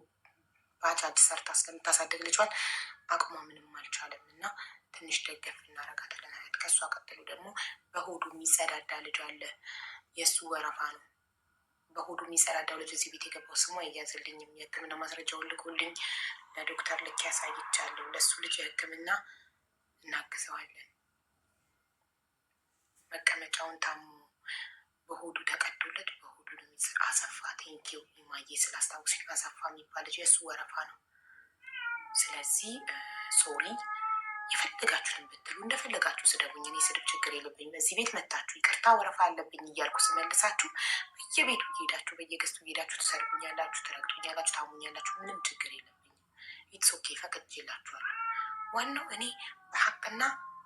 ባጃጅ ሰርታ ስለምታሳድግ ልጇን አቅሟ ምንም አልቻለም እና ትንሽ ደገፍ እናረጋታለን ሀያት። ከእሷ ቀጥሎ ደግሞ በሆዱ የሚጸዳዳ ልጅ አለ። የእሱ ወረፋ ነው። በሆዱ የሚጸዳዳው ልጅ እዚህ ቤት የገባው ስሙ አይያዝልኝም። የሕክምና ማስረጃውን ልኮልኝ ለዶክተር ልክ ያሳይቻለሁ። ለእሱ ልጅ የሕክምና እናግዘዋለን። መቀመጫውን ታሞ በሆዱ ተቀዶለት በሆዱ ነው። አሰፋ thank you ማዬ ስላስታውስኝ። አሰፋ የሚባል ልጅ የእሱ ወረፋ ነው። ስለዚህ sorry፣ የፈለጋችሁትን ብትሉ እንደፈለጋችሁ ስደቡኝ። እኔ ስድብ ችግር የለብኝም። እዚህ ቤት መታችሁ ይቅርታ ወረፋ አለብኝ እያልኩ ስመልሳችሁ በየቤቱ እየሄዳችሁ በየ guest ኡ እየሄዳችሁ ትሰድቡኛላችሁ፣ ትረግጡኛላችሁ፣ ታሙኛላችሁ። ምንም ችግር የለብኝም። It's okay፣ ፈቅጄላችኋለሁ። ዋናው እኔ በሀቅና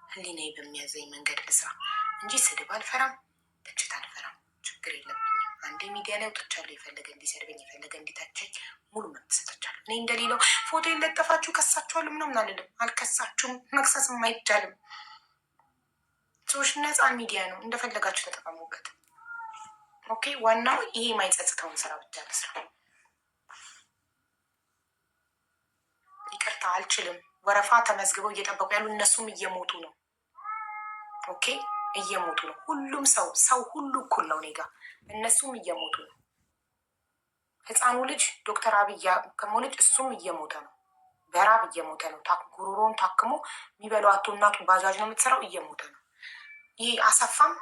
ሕሊናዬ በሚያዘኝ መንገድ ልስራ እንጂ ስድብ አልፈራም፣ ትችት አልፈራም። ችግር የለብኝም። አንዴ ሚዲያ ላይ ወጥቻለሁ። የፈለገ እንዲሰድበኝ የፈለገ እንዲተቸኝ ሙሉ መብት ሰጥቻለሁ። እኔ እንደሌለው ፎቶ የለጠፋችሁ ከሳችኋለሁ ምናምን አልልም። አልከሳችሁም፣ መክሰስም አይቻልም። ሰዎች ነፃ ሚዲያ ነው፣ እንደፈለጋችሁ ተጠቀሙበት። Okay፣ ዋናው ይሄ የማይጸጽተውን ስራ ብቻ ልስራ። ይቅርታ አልችልም። ወረፋ ተመዝግበው እየጠበቁ ያሉ እነሱም እየሞቱ ነው። Okay፣ እየሞቱ ነው። ሁሉም ሰው ሰው ሁሉ እኩል ነው እኔ ጋ። እነሱም እየሞቱ ነው። ህፃኑ ልጅ ዶክተር አብይ ያከመው ልጅ እሱም እየሞተ ነው። በራብ እየሞተ ነው። ጉሮሮውን ታክሞ የሚበላው አቶ እናቱ ባጃጅ ነው የምትሰራው፣ እየሞተ ነው። ይህ አሰፋም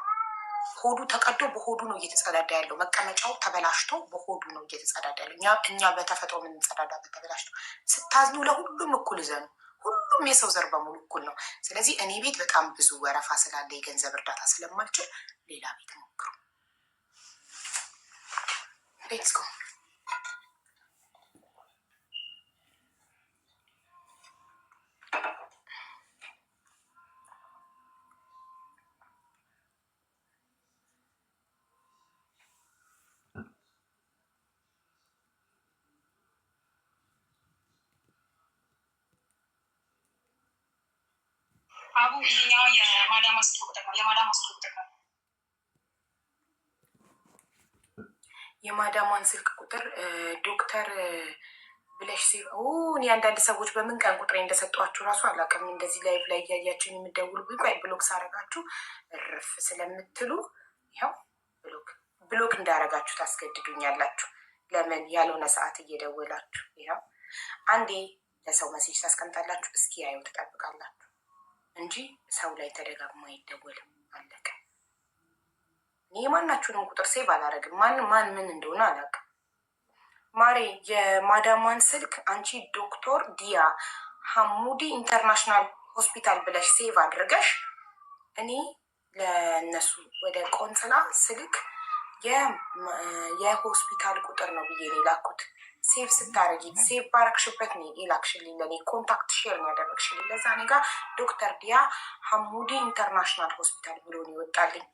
ሆዱ ተቀዶ በሆዱ ነው እየተጸዳዳ ያለው። መቀመጫው ተበላሽቶ በሆዱ ነው እየተጸዳዳ ያለው። እኛ በተፈጥሮ የምንጸዳዳበት ተበላሽቶ። ስታዝኑ ለሁሉም እኩል እዘኑ። ሁሉም የሰው ዘር በሙሉ እኩል ነው። ስለዚህ እኔ ቤት በጣም ብዙ ወረፋ ስላለ የገንዘብ እርዳታ ስለማልችል ሌላ ቤት ሞክሩ። Let's go። አቡ ይሄኛው የማዳማ ስልክ ቁጥር ነው። የማዳማ ስልክ ቁጥር ነው። የማዳሟን ስልክ ቁጥር ዶክተር ብለሽ እኔ አንዳንድ ሰዎች በምን ቀን ቁጥሬ እንደሰጧችሁ እራሱ አላውቅም። እንደዚህ live ላይ እያያችሁኝ የምደውሉ ቆይ block ሳረጋችሁ እርፍ ስለምትሉ ይኸው block block እንዳረጋችሁ ታስገድዱኛላችሁ። ለምን ያልሆነ ሰዓት እየደወላችሁ ይኸው አንዴ ለሰው message ታስቀምጣላችሁ፣ እስኪ ያየው ትጠብቃላችሁ እንጂ ሰው ላይ ተደጋግሞ አይደወልም። አለቀ። እኔ የማናችሁንም ቁጥር save አላረግም። ማን ማን ምን እንደሆነ አላውቅም። ማሬ የማዳሟን ስልክ አንቺ ዶክተር ዲያ ሐሙዲ International ሆስፒታል ብለሽ save አድርገሽ እኔ ለእነሱ ወደ ቆንስላ ስልክ የሆስፒታል ቁጥር ነው ብዬ ነው የላኩት። Save ስታረጊ save ባረግሽበት ነው የላክሽልኝ። ለእኔ contact share ነው ያደረግሽልኝ። ለዛ እኔ ጋር ዶክተር ዲያ ሐሙዲ International ሆስፒታል ብሎ ነው ይወጣልኝ።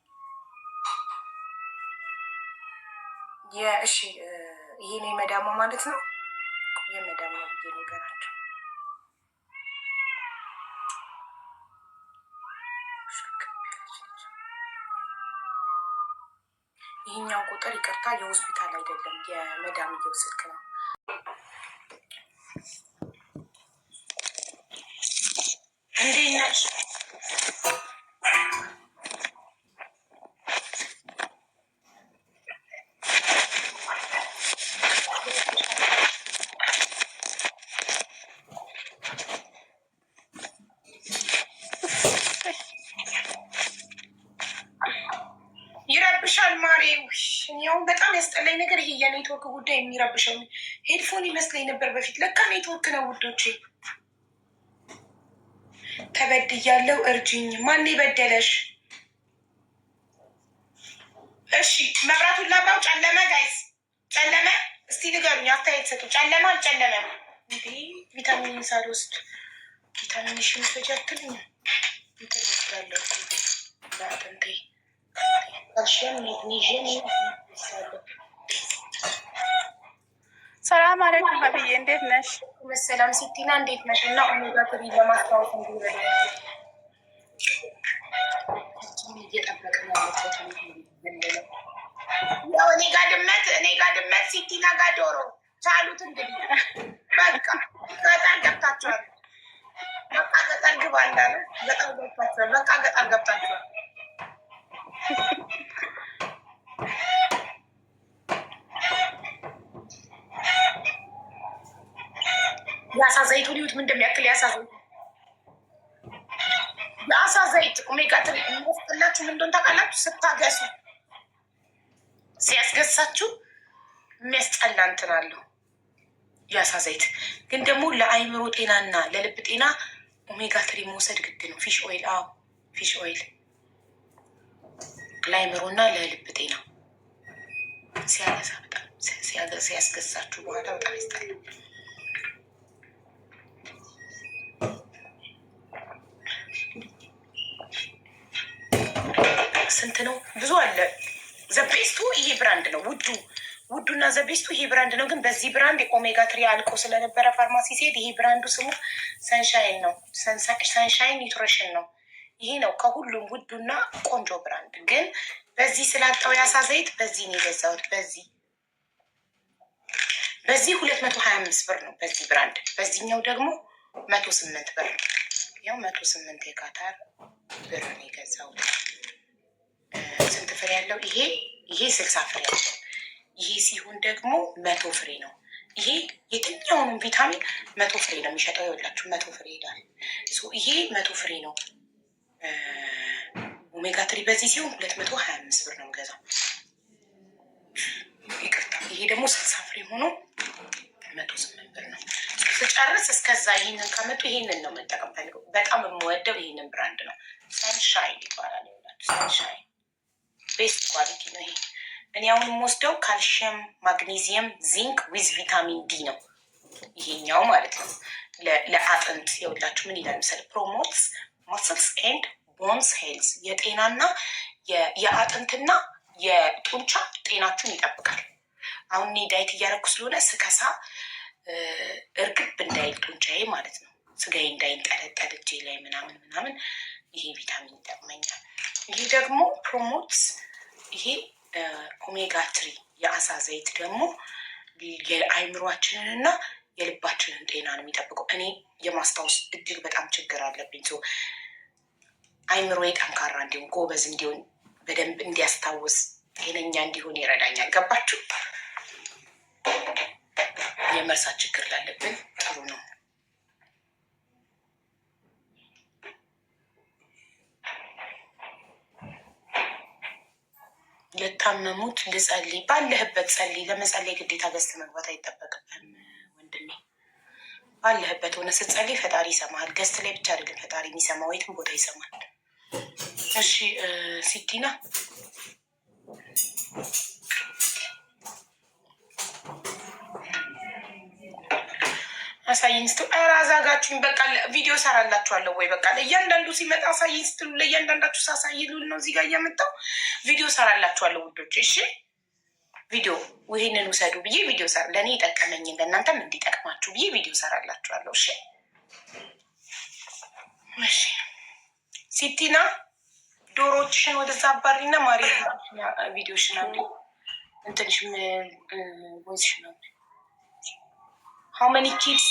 የእሺ። ይሄ ነው የመዳሟ ማለት ነው። የመዳሟ ብዬ ነገራቸው። ይህኛው ቁጥር ይቅርታ የሆስፒታል አይደለም፣ የመዳምየው ስልክ ነው። እንዴት ነሽ? ይረብሻል ማሬ። ያው በጣም ያስጠላኝ ነገር ይሄ የኔትወርክ ጉዳይ የሚረብሸው headphone ይመስለኝ ነበር በፊት፣ ለካ ኔትወርክ ነው ውዶቼ። ተበድያለሁ እርጅኝ። ማን የበደለሽ? እሺ መብራቱን ላብራው። ጨለመ guys፣ ጨለመ። እስቲ ንገሩኝ፣ አስተያየት ሰጡ። ጨለመ አልጨለመም? እንዴ ቪታሚን ሳልወስድ ቪታሚን ሽ ውሰጂ አትሉኝም? እንትን ወስዳለሁ እኮ ለአጥንቴ ካልሽየም፣ ሜግኒዥየም ወስዳለሁ። ሰላም አለይኩም ሀብዬ፣ እንዴት ነሽ? መሰላም ሲቲና፣ እንዴት ነሽ? እና omega 3 ለማስታወስ እንዲረዳ እየጠበቅን ያለበት ያው እኔ ጋ ድመት፣ እኔ ጋ ድመት፣ ሲቲና ጋ ዶሮ ቻሉት። እንግዲህ በቃ ገጠር ገብታችኋል። በቃ ገጠር ግባ እንዳለ ገጠር ገብታችኋል። በቃ ገጠር ገብታችኋል። የአሳ ዘይቱን ይዩት ምን እንደሚያክል የአሳ ዘይት፣ የአሳ ዘይት omega 3 የሚያስጠላችሁ ምን እንደሆነ ታውቃላችሁ? ስታገሱ ሲያስገሳችሁ የሚያስጠላ እንትን አለው። የአሳ ዘይት ግን ደግሞ ለአይምሮ ጤናና ለልብ ጤና omega 3 መውሰድ ግድ ነው። Fish oil፣ አዎ fish oil ለአይምሮና ለልብ ጤና ሲያገሳ በጣም ሲያስገሳችሁ በኋላ በጣም ያስጠላል። ስንት ነው? ብዙ አለ። The best ኡ ይሄ brand ነው። ውዱ ውዱና the best ኡ ይሄ brand ነው። ግን በዚህ brand የ omega 3 አልቆ ስለነበረ ፋርማሲ ሲሄድ ይሄ brand ኡ ስሙ Sunshine ነው። Sunshine Nutrition ነው። ይሄ ነው ከሁሉም ውዱና ቆንጆ brand። ግን በዚህ ስላጣው የአሳ ዘይት በዚህ ነው የገዛሁት። በዚህ 225 ብር ነው በዚህ brand። በዚህኛው ደግሞ 108 ብር ነው። ያው 108 የካታር ብር ነው የገዛሁት። ስንት ፍሬ ያለው ይሄ? ይሄ 60 ፍሬ ያለው፣ ይሄ ሲሆን ደግሞ 100 ፍሬ ነው። ይሄ የትኛውንም ቪታሚን 100 ፍሬ ነው የሚሸጠው። ይኸውላችሁ 100 ፍሬ ይላል። ይሄ 100 ፍሬ ነው። ኦሜጋ 3 በዚህ ሲሆን 225 ብር ነው የምገዛው። ይቅርታ፣ ይሄ ደግሞ 60 ፍሬ ሆኖ 108 ብር ነው። ስጨርስ እስከዛ ይሄንን ከመጡ ይሄንን ነው መጠቀም ፈልገው። በጣም የምወደው ይሄንን brand ነው። Sunshine ይባላል። ይኸውላችሁ Sunshine best quality ነው ይሄ። እኔ አሁን የምወስደው calcium፣ magnesium፣ zinc with vitamin D ነው ይሄኛው ማለት ነው። ለአጥንት የውላችሁ ምን ይላል መሰለህ? Promotes muscles and bones health፣ የጤናና የአጥንትና የጡንቻ ጤናችሁን ይጠብቃል። አሁን እኔ diet እያደረኩ ስለሆነ ስከሳ እርግብ እንዳይል ጡንቻዬ ማለት ነው፣ ስጋዬ እንዳይንጠለጠል እጄ ላይ ምናምን ምናምን ይሄ ቪታሚን ይጠቅመኛል። ይሄ ደግሞ promotes ይሄ ኦሜጋ 3 የአሳ ዘይት ደግሞ የአይምሯችንንና የልባችንን ጤና ነው የሚጠብቀው። እኔ የማስታወስ እጅግ በጣም ችግር አለብኝ። አይምሮዬ ጠንካራ እንዲሆን፣ ጎበዝ እንዲሆን፣ በደንብ እንዲያስታውስ፣ ጤነኛ እንዲሆን ይረዳኛል። ገባችሁ? የመርሳት ችግር ላለብን ጥሩ ነው። ለታመሙት ልጸልይ። ባለህበት ጸልይ። ለመጸለይ ግዴታ ገዝተህ መግባት አይጠበቅብህም ወንድሜ። ባለህበት ሆነ ስትጸልይ ፈጣሪ ይሰማሃል። Guest ላይ ብቻ አይደለም ፈጣሪ የሚሰማው፣ የትም ቦታ ይሰማል። እሺ ሲቲና፣ አሳይኝ ስትሉ ኧረ አዛጋችሁኝ። በቃ ቪዲዮ ሰራላችኋለሁ ወይ? በቃ ለእያንዳንዱ ሲመጣ አሳይኝ ስትሉ ለእያንዳንዳችሁ ሳሳይ ልውል ነው። እዚህ ጋር እያመጣሁ ቪዲዮ ሰራላችኋለሁ ውዶች። እሺ። ቪዲዮ ይህንን ውሰዱ ብዬ ቪዲዮ ሰራ፣ ለእኔ የጠቀመኝን ለእናንተም እንዲጠቅማችሁ ብዬ ቪዲዮ ሰራላችኋለሁ። እሺ እሺ። ሲቲና ዶሮዎችሽን ወደዛ አባሪና ማሪ ቪዲዮሽን አብሪ፣ እንትንሽ voice ሽን አብሪ። How many kids,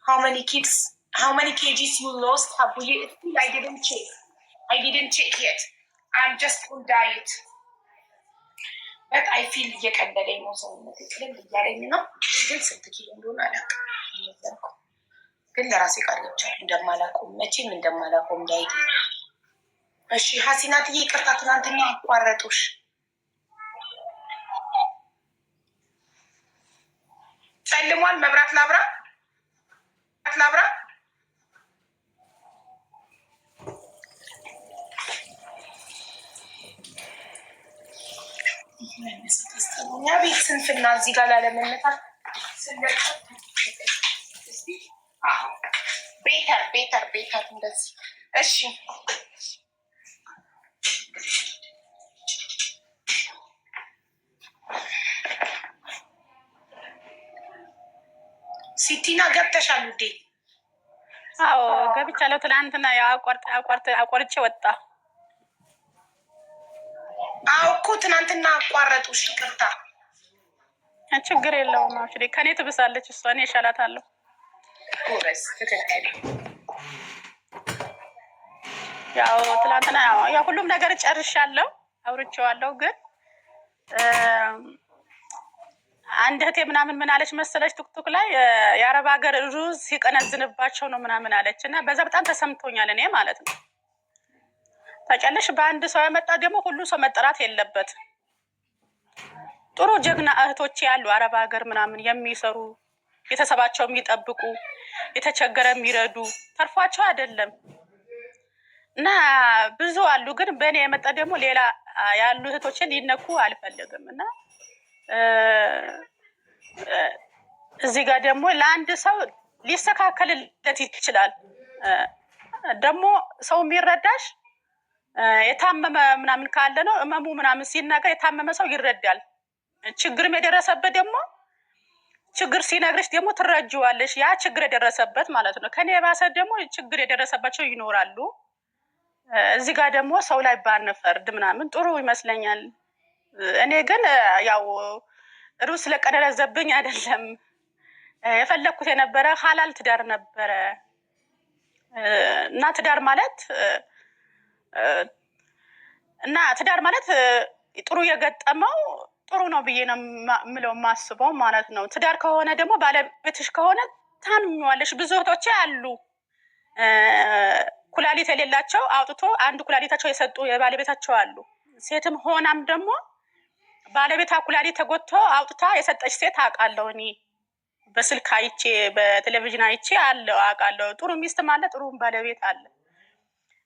how many kids, how many kgs you lost ሀቡዬ? Still I didn't check, I didn't check yet. I'm just on diet, but I feel እየቀለለኝ ነው፣ ሰውነት ቅልል እያለኝ ነው። ግን ስንት ኪሎ እንደሆነ አላውቅም። ግን ለራሴ ቃል ገብቻለሁ እንደማላቆም፣ መቼም እንደማላቆም diet። እሺ ሀሲናትዬ፣ ይቅርታ ትናንትና አቋረጡሽ። ጨልሟል። መብራት ላብራ ላብራ። ቤት ስንፍና እዚህ ጋር ላለመነታት። Better, better, better እንደዚህ። እሺ። ሲቲና ገብተሻል ውዴ? አዎ ገብቻለሁ። ትናንትና ያው አቋርጬ ወጣ። አዎ እኮ ትናንትና አቋረጡሽ፣ ይቅርታ። ችግር የለውም። አብሽሪ፣ ከኔ ትብሳለች እሷ፣ እኔ እሻላታለሁ። ጎበዝ፣ ትክክል። ያው ትላንትና ያው ሁሉም ነገር ጨርሻለሁ፣ አውርቼዋለሁ። ግን አንድ እህቴ ምናምን ምን አለች መሰለች፣ ቲክቶክ ላይ የአረብ ሀገር ሩዝ ሲቀነዝንባቸው ነው ምናምን አለች፣ እና በዛ በጣም ተሰምቶኛል እኔ ማለት ነው። ታውቂያለሽ፣ በአንድ ሰው ያመጣ ደግሞ ሁሉ ሰው መጠራት የለበት። ጥሩ ጀግና እህቶቼ ያሉ አረብ ሀገር ምናምን የሚሰሩ፣ ቤተሰባቸው የሚጠብቁ፣ የተቸገረ የሚረዱ፣ ተርፏቸው አይደለም፣ እና ብዙ አሉ። ግን በእኔ የመጣ ደግሞ ሌላ ያሉ እህቶችን ሊነኩ አልፈልግም፣ እና እዚህ ጋር ደግሞ ለአንድ ሰው ሊስተካከልለት ይችላል። ደግሞ ሰው የሚረዳሽ የታመመ ምናምን ካለ ነው። እመሙ ምናምን ሲናገር የታመመ ሰው ይረዳል። ችግርም የደረሰበት ደግሞ ችግር ሲነግርሽ ደግሞ ትረጂዋለሽ። ያ ችግር የደረሰበት ማለት ነው። ከኔ የባሰ ደግሞ ችግር የደረሰባቸው ይኖራሉ። እዚህ ጋር ደግሞ ሰው ላይ ባንፈርድ ምናምን ጥሩ ይመስለኛል። እኔ ግን ያው ሩዝ ስለቀነዘብኝ አይደለም፣ የፈለግኩት የነበረ ሀላል ትዳር ነበረ። እና ትዳር ማለት ጥሩ የገጠመው ጥሩ ነው ብዬ ነው የምለው፣ የማስበው ማለት ነው። ትዳር ከሆነ ደግሞ ባለቤትሽ ከሆነ ታምኚዋለሽ። ብዙ እህቶቼ አሉ ኩላሊት የሌላቸው አውጥቶ አንድ ኩላሊታቸው የሰጡ የባለቤታቸው አሉ። ሴትም ሆናም ደግሞ ባለቤቷ ኩላሊት ተጎድቶ አውጥታ የሰጠች ሴት አውቃለሁ። እኔ በስልክ አይቼ፣ በቴሌቪዥን አይቼ አለ አውቃለሁ። ጥሩ ሚስትም አለ፣ ጥሩ ባለቤት አለ።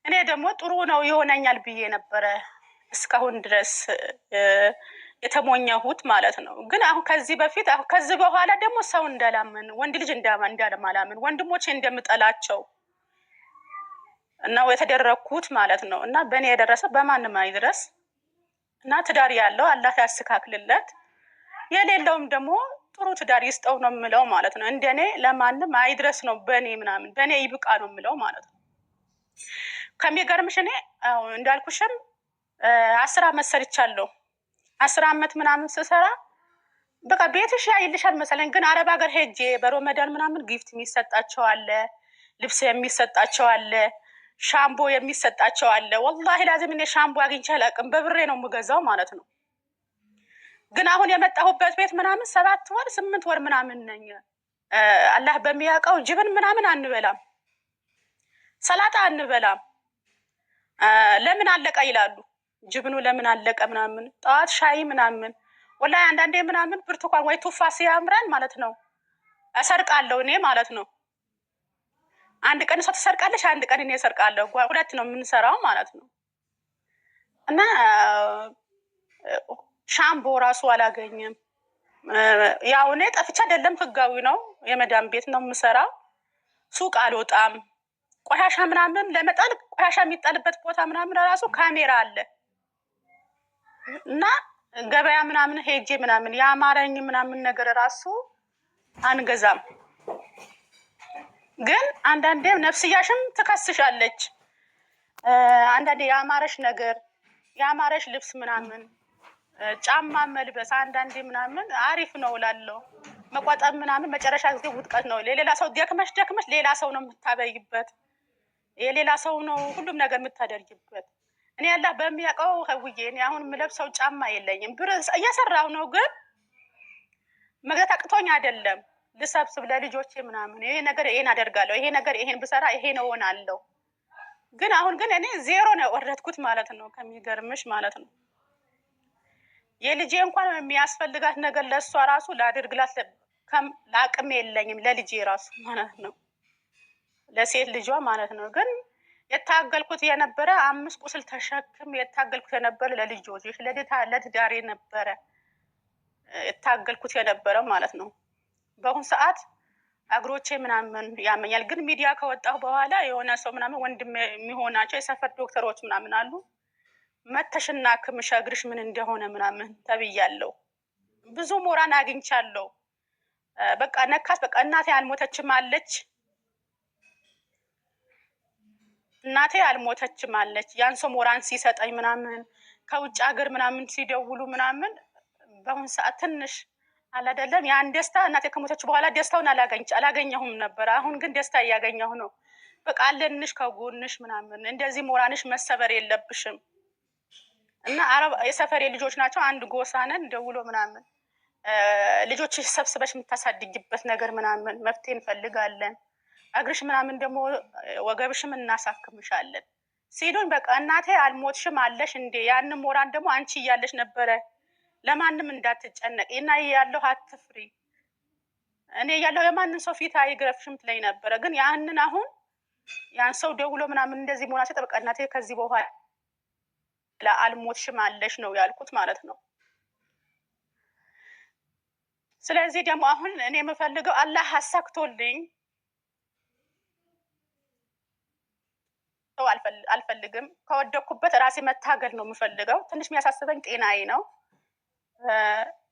እኔ ደግሞ ጥሩ ነው ይሆነኛል ብዬ ነበረ እስካሁን ድረስ የተሞኘሁት ማለት ነው። ግን አሁን ከዚህ በፊት፣ አሁን ከዚህ በኋላ ደግሞ ሰው እንዳላምን፣ ወንድ ልጅ እንዳለማላምን፣ ወንድሞቼ እንደምጠላቸው ነው የተደረግኩት ማለት ነው። እና በእኔ የደረሰ በማንም አይድረስ፣ እና ትዳር ያለው አላህ ያስተካክልለት፣ የሌለውም ደግሞ ጥሩ ትዳር ይስጠው ነው የምለው ማለት ነው። እንደኔ ለማንም አይድረስ ነው፣ በእኔ ምናምን በእኔ ይብቃ ነው የምለው ማለት ነው። ከሚገርምሽ እኔ እንዳልኩሽም 10 አመት ሰርቻለሁ። 10 አመት ምናምን ስሰራ በቃ ቤትሽ ያይልሻል መሰለኝ። ግን አረብ ሀገር ሄጄ በሮመዳን ምናምን gift የሚሰጣቸው አለ፣ ልብስ የሚሰጣቸው አለ፣ ሻምቦ የሚሰጣቸው አለ። ወላሂ ላዚም እኔ ሻምቦ አግኝቼ አላውቅም። በብሬ ነው የምገዛው ማለት ነው። ግን አሁን የመጣሁበት ቤት ምናምን 7 ወር 8 ወር ምናምን ነኝ። አላህ በሚያውቀው ጅብን ምናምን አንበላም፣ ሰላጣ አንበላም። ለምን አለቀ ይላሉ። ጅብኑ ለምን አለቀ ምናምን፣ ጠዋት ሻይ ምናምን፣ ወላሂ አንዳንዴ ምናምን ብርቱካን ወይ ቱፋ ሲያምረን ማለት ነው እሰርቃለሁ እኔ ማለት ነው። አንድ ቀን እሷ ትሰርቃለች፣ አንድ ቀን እኔ እሰርቃለሁ። ሁለት ነው የምንሰራው ማለት ነው። እና ሻምቦ ራሱ አላገኝም። ያው እኔ ጠፍቼ አይደለም፣ ህጋዊ ነው። የመዳም ቤት ነው የምሰራው። ሱቅ አልወጣም። ቆሻሻ ምናምን ለመጣል፣ ቆሻሻ የሚጣልበት ቦታ ምናምን ራሱ ካሜራ አለ እና ገበያ ምናምን ሄጄ ምናምን የአማረኝ ምናምን ነገር ራሱ አንገዛም። ግን አንዳንዴም ነፍስያሽም ትከስሻለች። አንዳንዴ የአማረሽ ነገር የአማረሽ ልብስ ምናምን ጫማ መልበስ አንዳንዴ ምናምን አሪፍ ነው እላለሁ። መቋጠብ ምናምን መጨረሻ ጊዜ ውድቀት ነው። የሌላ ሰው ደክመሽ ደክመሽ ሌላ ሰው ነው የምታበይበት፣ የሌላ ሰው ነው ሁሉም ነገር የምታደርጊበት። እኔ ያላ በሚያውቀው ህውዬ እኔ አሁን የምለብሰው ጫማ የለኝም። ብር እየሰራሁ ነው፣ ግን መግዛት አቅቶኝ አይደለም። ልሰብስብ ለልጆቼ ምናምን ይሄ ነገር ይሄን አደርጋለሁ፣ ይሄ ነገር ይሄን ብሰራ ይሄን እሆናለሁ። ግን አሁን ግን እኔ ዜሮ ነው የወረድኩት ማለት ነው። ከሚገርምሽ ማለት ነው የልጄ እንኳን የሚያስፈልጋት ነገር ለእሷ ራሱ ላድርግላት ለአቅም የለኝም ለልጄ ራሱ ማለት ነው፣ ለሴት ልጇ ማለት ነው። ግን የታገልኩት የነበረ 5 ቁስል ተሸክም የታገልኩት የነበረ ለልጆች ለትዳሬ ነበረ የታገልኩት የነበረ ማለት ነው። በአሁን ሰዓት እግሮቼ ምናምን ያመኛል። ግን ሚዲያ ከወጣሁ በኋላ የሆነ ሰው ምናምን ወንድም የሚሆናቸው የሰፈር ዶክተሮች ምናምን አሉ መተሽና ክምሽ እግርሽ ምን እንደሆነ ምናምን ተብያለሁ። ብዙ ሞራን አግኝቻለሁ። በቃ ነካስ በቃ እናቴ አልሞተችም አለች፣ እናቴ አልሞተችም አለች። ያን ሰው ሞራን ሲሰጠኝ ምናምን ከውጭ ሀገር ምናምን ሲደውሉ ምናምን በአሁን ሰዓት ትንሽ አላደለም ያን ደስታ እናቴ ከሞተች በኋላ ደስታውን አላገኘሁም ነበር። አሁን ግን ደስታ እያገኘሁ ነው። በቃ አለንሽ ከጎንሽ ምናምን እንደዚህ ሞራንሽ መሰበር የለብሽም እና አረብ የሰፈሬ ልጆች ናቸው። አንድ ጎሳነን ደውሎ ምናምን ልጆች ሰብስበሽ የምታሳድጊበት ነገር ምናምን መፍትሄ እንፈልጋለን፣ እግርሽ ምናምን ደግሞ ወገብሽም እናሳክምሻለን ሲሉኝ በቃ እናቴ አልሞትሽም አለሽ እንዴ? ያንን ሞራን ደግሞ አንቺ እያለሽ ነበረ ለማንም እንዳትጨነቅ እና ያለሁ አትፍሪ፣ እኔ እያለሁ የማንን ሰው ፊት አይግረፍሽም ትለኝ ነበረ። ግን ያንን አሁን ያን ሰው ደውሎ ምናምን እንደዚህ መሆና ሲጠ በቃ እናቴ ከዚህ በኋላ አልሞትሽም አለሽ ነው ያልኩት ማለት ነው። ስለዚህ ደግሞ አሁን እኔ የምፈልገው አላህ አሳክቶልኝ ሰው አልፈልግም። ከወደኩበት ራሴ መታገል ነው የምፈልገው። ትንሽ የሚያሳስበኝ ጤናዬ ነው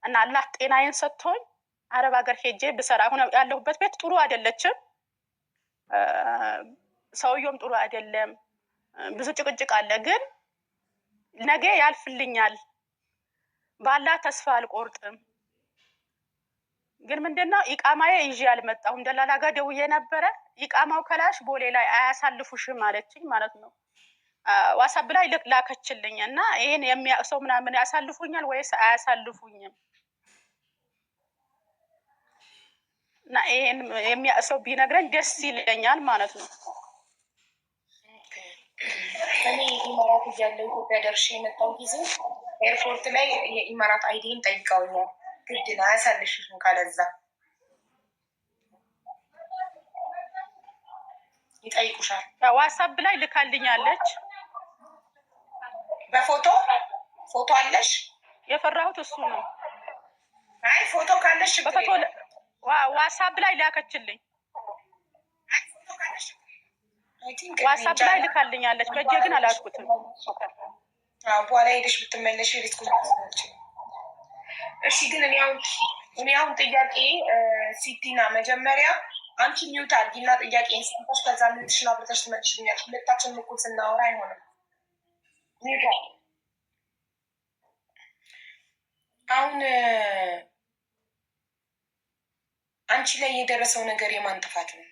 እና አላህ ጤናዬን ሰጥቶኝ አረብ ሀገር ሄጄ ብሰራ። አሁን ያለሁበት ቤት ጥሩ አይደለችም፣ ሰውየውም ጥሩ አይደለም፣ ብዙ ጭቅጭቅ አለ። ግን ነገ ያልፍልኛል፣ ባላህ ተስፋ አልቆርጥም። ግን ምንድነው ኢቃማዬ ይዤ አልመጣሁም። ደላላ ጋር ደውዬ ነበረ። ኢቃማው ከላሽ ቦሌ ላይ አያሳልፉሽም አለችኝ ማለት ነው። ዋትስአፕ ላይ ላከችልኝ እና ይሄን የሚያውቅ ሰው ምናምን ያሳልፉኛል ወይስ አያሳልፉኝም? እና ይሄን የሚያውቅ ሰው ቢነግረኝ ደስ ይለኛል ማለት ነው። እኔ ኢማራት እያለሁ ኢትዮጵያ ደርሼ የመጣው ጊዜ ኤርፖርት ላይ የኢማራት ID ን ጠይቀውኛል። ግድ ነው አያሳልፍሽም፣ ካለዛ ይጠይቁሻል። ዋትስአፕ ላይ ልካልኛለች። በፎቶ ፎቶ አለሽ? የፈራሁት እሱ ነው። አይ ፎቶ ካለሽ ችግር በፎቶ የለም። ዋትስአፕ ላይ ላከችልኝ። አይ ፎቶ ካለሽ I think ዋትስአፕ ላይ ልካልኛለች። በእጄ ግን አላልኩትም። አዎ፣ በኋላ ሄደሽ ብትመለሽ risk ኡ። እሺ፣ ግን እኔ አሁን ጥያቄ ሲቲና መጀመሪያ አንቺ mute አድርጊና ጥያቄን ሰምተሽ ከዛ mute ሽን አብርተሽ ትመልሽልኛለሽ። ሁለታችንም እኩል ስናወራ አይሆንም። Mute አድርጊ። አሁን አንቺ ላይ የደረሰው ነገር የማን ጥፋት ነው?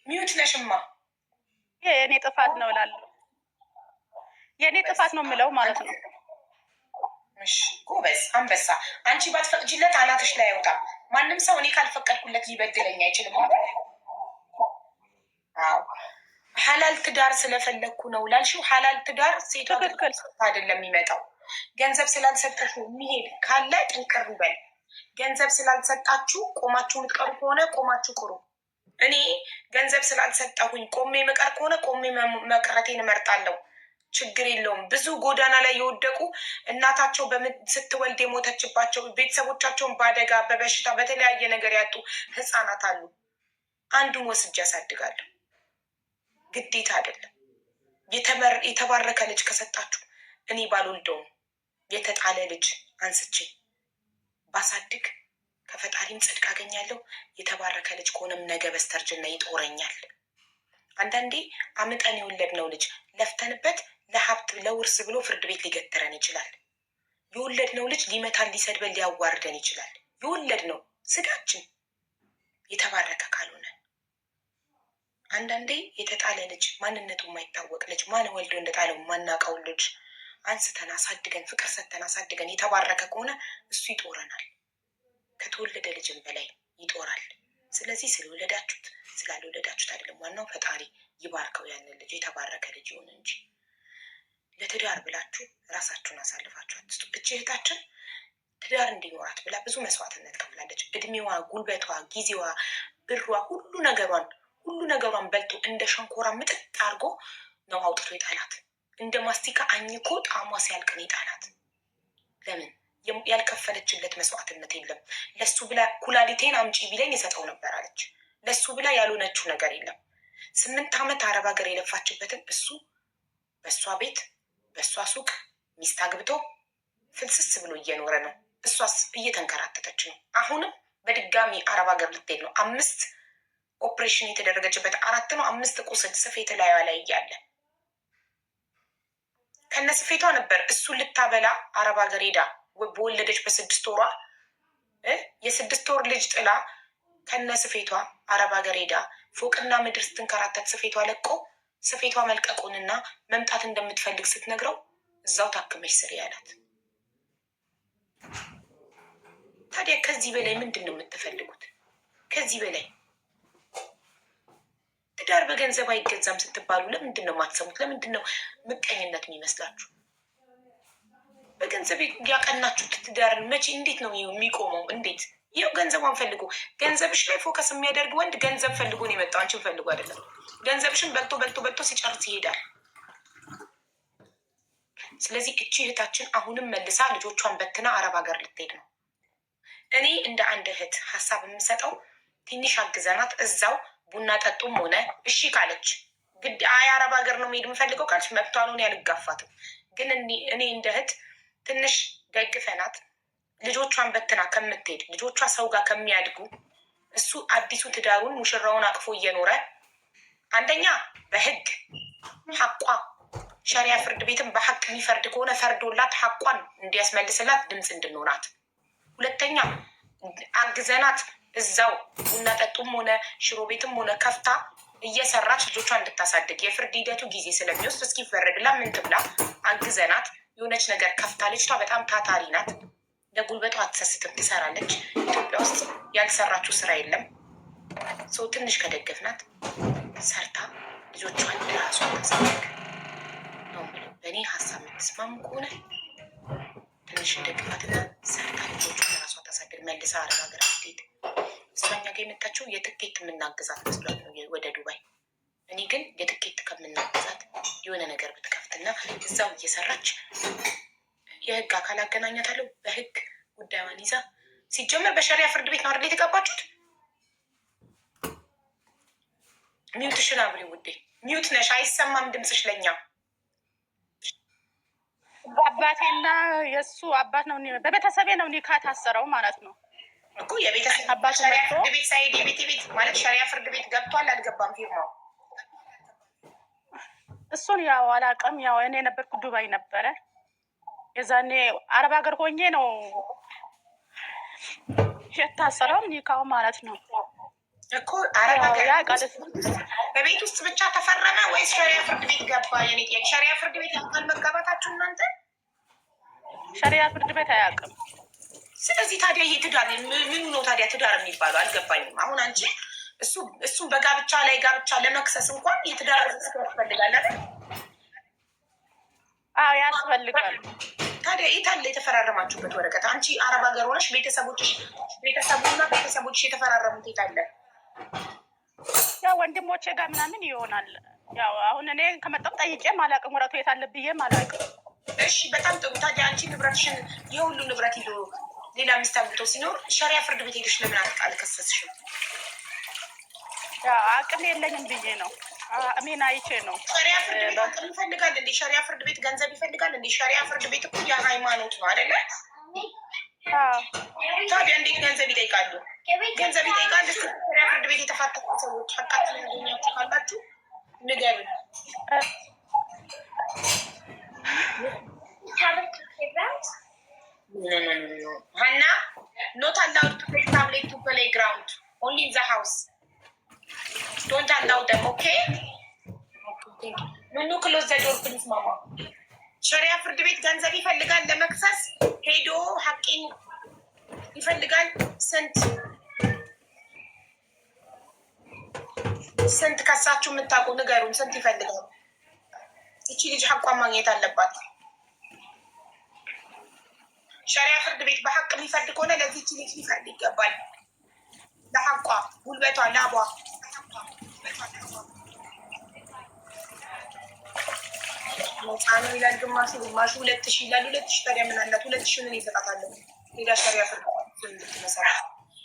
Mute ነሽማ። ይሄ የእኔ ጥፋት ነው እላለሁ። የእኔ ጥፋት ነው የምለው ማለት ነው። እሺ ጎበዝ አንበሳ። አንቺ ባትፈቅጂለት አናትሽ ላይ አይወጣም። ማንም ሰው እኔ ካልፈቀድኩለት ሊበድለኝ አይችልም። አዎ ሀላል ትዳር ስለፈለግኩ ነው ላልሽው፣ ሀላል ትዳር ሴቷ ትክክል። አይደለም የሚመጣው። ገንዘብ ስላልሰጠሽው የሚሄድ ካለ ጥንቅር ይበል። ገንዘብ ስላልሰጣችሁ ቆማችሁ የምትቀሩ ከሆነ ቆማችሁ ቅሩ። እኔ ገንዘብ ስላልሰጠሁኝ ቆሜ መቀር ከሆነ ቆሜ መቅረቴን እመርጣለሁ። ችግር የለውም። ብዙ ጎዳና ላይ የወደቁ እናታቸው ስትወልድ የሞተችባቸው ቤተሰቦቻቸውን በአደጋ በበሽታ በተለያየ ነገር ያጡ ህፃናት አሉ። አንዱን ወስጄ ያሳድጋለሁ። ግዴታ አይደለም። የተባረከ ልጅ ከሰጣችሁ እኔ ባልወልደውም የተጣለ ልጅ አንስቼ ባሳድግ ከፈጣሪም ጽድቅ አገኛለሁ። የተባረከ ልጅ ከሆነም ነገ በስተርጅና ይጦረኛል። አንዳንዴ አምጠን የወለድነው ልጅ ለፍተንበት ለሀብት ለውርስ ብሎ ፍርድ ቤት ሊገትረን ይችላል። የወለድነው ልጅ ሊመታን፣ ሊሰድበን፣ ሊያዋርደን ይችላል። የወለድነው ስጋችን የተባረከ ካልሆነ አንዳንዴ የተጣለ ልጅ ማንነቱ የማይታወቅ ልጅ ማን ወልዶ እንደጣለው የማናውቀው ልጅ አንስተን አሳድገን ፍቅር ሰተን አሳድገን የተባረከ ከሆነ እሱ ይጦረናል። ከተወለደ ልጅም በላይ ይጦራል። ስለዚህ ስለወለዳችሁት ስላልወለዳችሁት አይደለም። ዋናው ፈጣሪ ይባርከው ያንን ልጅ የተባረከ ልጅ ይሁን እንጂ ለትዳር ብላችሁ ራሳችሁን አሳልፋችሁ አትስጡ። እቺ እህታችን ትዳር እንዲኖራት ብላ ብዙ መስዋዕትነት ከፍላለች። እድሜዋ፣ ጉልበቷ፣ ጊዜዋ፣ ብሯ፣ ሁሉ ነገሯን በልቶ እንደ ሸንኮራ ምጥጥ አድርጎ ነው አውጥቶ የጣላት። እንደ ማስቲካ አኝኮ ጣዕሟ ሲያልቅ ነው የጣላት። ለምን ያልከፈለችለት መስዋዕትነት የለም። ለሱ ብላ ኩላሊቴን አምጪ ቢለኝ የሰጠው ነበር አለች። ለሱ ብላ ያልሆነችው ነገር የለም። 8 ዓመት አረብ ሀገር የለፋችበትን እሱ በእሷ ቤት በእሷ ሱቅ ሚስት አግብቶ ፍልስስ ብሎ እየኖረ ነው። እሷስ እየተንከራተተች ነው። አሁንም በድጋሚ አረብ ሀገር ልትሄድ ነው። አምስት ኦፕሬሽን የተደረገችበት አራት ነው አምስት ቁስል ስፌት ላይዋ ላይ እያለ ከነ ስፌቷ ነበር እሱን ልታበላ አረብ ሀገር ሄዳ በወለደች በ6 ወሯ የ6 ወር ልጅ ጥላ ከነ ስፌቷ አረብ ሀገር ሄዳ ፎቅና ምድር ስትንከራተት ስፌቷ ለቆ ስፌቷ መልቀቁንና መምጣት እንደምትፈልግ ስትነግረው እዛው ታክመሽ ስሪ ያላት። ታዲያ ከዚህ በላይ ምንድን ነው የምትፈልጉት? ከዚህ በላይ ትዳር በገንዘብ አይገዛም ስትባሉ ለምንድን ነው የማትሰሙት? ለምንድን ነው ምቀኝነት የሚመስላችሁ? በገንዘብ ያቀናችሁት ትዳርን መቼ እንዴት ነው የሚቆመው? እንዴት ይኸው ገንዘቧን ፈልጎ ገንዘብሽ ላይ focus የሚያደርግ ወንድ ገንዘብ ፈልጎ ነው የመጣው፣ አንቺን ፈልጎ አይደለም። ገንዘብሽን በልቶ በልቶ በልቶ ሲጨርስ ይሄዳል። ስለዚህ እቺ እህታችን አሁንም መልሳ ልጆቿን በትና አረብ ሀገር ልትሄድ ነው። እኔ እንደ አንድ እህት ሀሳብ የምሰጠው ትንሽ አግዘናት እዛው ቡና ጠጡም ሆነ እሺ ካለች ግድ አይ አረብ ሀገር ነው መሄድ የምፈልገው ካለች መብቷ ነው፣ እኔ አልጋፋትም። ግን እኔ እንደ እህት ትንሽ ደግፈናት ልጆቿን በትና ከምትሄድ ልጆቿ ሰው ጋር ከሚያድጉ እሱ አዲሱ ትዳሩን ሙሽራውን አቅፎ እየኖረ አንደኛ በህግ ሐቋ ሸሪያ ፍርድ ቤትም በሐቅ የሚፈርድ ከሆነ ፈርዶላት ሐቋን እንዲያስመልስላት ድምፅ እንድንሆናት፣ ሁለተኛ አግዘናት እዛው ቡና ጠጡም ሆነ ሽሮ ቤትም ሆነ ከፍታ እየሰራች ልጆቿ እንድታሳድግ የፍርድ ሂደቱ ጊዜ ስለሚወስድ እስኪፈረድላ ምን ትብላ አግዘናት የሆነች ነገር ከፍታ፣ ልጅቷ በጣም ታታሪ ናት። ለጉልበቷ አትሰስትም፣ ትሰራለች። ኢትዮጵያ ውስጥ ያልሰራችው ስራ የለም። ሰው ትንሽ ከደገፍናት ሰርታ ልጆቿን ራሷ ታሳድግ ነው የምለው። በእኔ ሀሳብ የምትስማሙ ከሆነ ትንሽ እንደግፋትና ሰርታ ልጆቿን ራሷ ታሳድግ፣ መልሳ አረብ ሀገር አትሄድ። እሷ እኛ ጋ የመጣችው የትኬት የምናግዛት መስሏት ነው ወደ ዱባይ። እኔ ግን የትኬት ከምናግዛት የሆነ ነገር ብትከፍትና እዛው እየሰራች የህግ አካል አገናኛታለሁ። በህግ ጉዳዩን ይዛ ሲጀመር በሸሪያ ፍርድ ቤት ነው አይደል የተጋባችሁት? Mute ሽን አብሪ ውዴ። Mute ነሽ፣ አይሰማም ድምፅሽ ለኛ። አባቴና የእሱ አባት ነው በቤተሰቤ ነው ኒካ ታሰረው ማለት ነው እኮ የቤተሰብ አባቱ ሸሪያ መጥቶ ፍርድ ቤት ሳይሄድ የቤት ቤት ማለት ሸሪያ ፍርድ ቤት ገብቷል አልገባም ፊርማው? እሱን ያው አላውቅም። ያው እኔ የነበርኩ ዱባይ ነበረ የዛኔ አረብ ሀገር ሆኜ ነው የታሰረው ኒካው ማለት ነው። እኮ አረብ ያው ሀገር ያ ቃል በቤት ውስጥ ብቻ ተፈረመ ወይስ ሸሪያ ፍርድ ቤት ገባ? የኔ ጥያቄ ሸሪያ ፍርድ ቤት ያውቃል መጋባታችሁ እናንተ? ሸሪያ ፍርድ ቤት አያውቅም። ስለዚህ ታዲያ ይሄ ትዳር ምኑ ነው ታዲያ ትዳር የሚባለው? አልገባኝም። አሁን አንቺ እሱን በጋብቻ ላይ ጋብቻ ለመክሰስ እንኳን የትዳር ያስፈልጋል አይደል? አዎ ያስፈልጋል። ታዲያ የት አለ የተፈራረማችሁበት ወረቀት? አንቺ አረብ ሀገር ሆነሽ ቤተሰቦችሽ ቤተሰቡና ቤተሰቦችሽ የተፈራረሙት የት አለ? ያው ወንድሞቼ ጋር ምናምን ይሆናል። ያው አሁን እኔ ከመጣሁ ጠይቄም አላውቅም፣ ወረቀቱ የት አለ ብዬም አላውቅም። እሺ በጣም ጥሩ። ታዲያ አንቺ ንብረትሽን የሁሉ ንብረት ይዞ ሌላ ሚስት አግብቶ ሲኖር ሸሪያ ፍርድ ቤት ሄደሽ ለምን አልከሰስሽም? ያው አቅም የለኝም ብዬ ነው። አሜን አይቼ ነው። ሸሪያ ፍርድ ቤት አቅም ይፈልጋል እንዴ? ሸሪያ ፍርድ ቤት ገንዘብ ይፈልጋል እንዴ? ሸሪያ ፍርድ ቤት እኮ የሃይማኖት ነው አይደለ? ታዲያ እንዴት ገንዘብ ይጠይቃሉ? ገንዘብ ይጠይቃል። እስኪ ሸሪያ ፍርድ ቤት የተፋተፉ ሰዎች ሀቃችን ያገኛችሁ ካላችሁ ንገሩን። ሀና, not allowed to take tablet to playground, only in the house. Don't allow them, okay? ኑኑ, close the door, please, ማማ። ሸሪያ ፍርድ ቤት ገንዘብ ይፈልጋል ለመክሰስ ሄዶ ሀቄን ይፈልጋል። ስንት ስንት ከሳችሁ የምታውቁ ንገሩን። ስንት ይፈልጋል? እቺ ልጅ ሀቋን ማግኘት አለባት። ሸሪያ ፍርድ ቤት በሀቅ የሚፈርድ ከሆነ ለዚች ልጅ ሊፈርድ ይገባል። ለሀቋ፣ ጉልበቷ፣ ላቧ ነፃ ነው ይላል ግማሹ፣ ግማሹ 2000 ይላል። 2000 ታዲያ ምን አላት? 2000 ምን ይሰጣታለሁ? ሌላ ሸሪያ ፍርድ ቤት እንድትመሰረት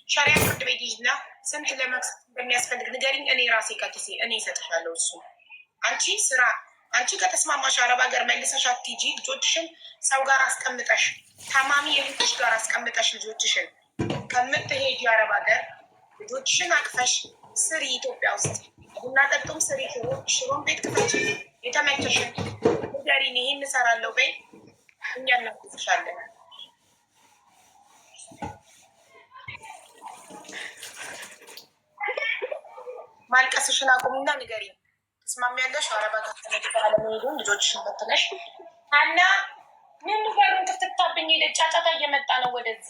ሸሪያ ፍርድ ቤት ይጅና ስንት ለመክሰስ እንደሚያስፈልግ ንገሪኝ። እኔ ራሴ ከኪሴ እኔ እሰጥሻለሁ። እሱ አንቺ ስራ አንቺ ከተስማማሽ አረብ ሀገር መልሰሽ አትሂጂ። ልጆችሽን ሰው ጋር አስቀምጠሽ፣ ታማሚ የልጆች ጋር አስቀምጠሽ ልጆችሽን ከምትሄጂ አረብ ሀገር ልጆችሽን አቅፈሽ ስሪ። ኢትዮጵያ ውስጥ ቡና ጠጡም ስሪ፣ ሽሮን ቤት ክፈች፣ የተመቸሽን ንገሪን። ይሄን እሰራለሁ በይ፣ እኛ እናግዝሻለን። ማልቀስሽን አቁሚና ንገሪኝ። ትስማሚያለሽ? አረብ ሀገር ተመልሰሽ አለመሄዱን ልጆችሽን በትነሽ። ሀና፣ ምን ንገሩን። ክፍትታብኝ ሄደ። ጫጫታ እየመጣ ነው ወደዚህ።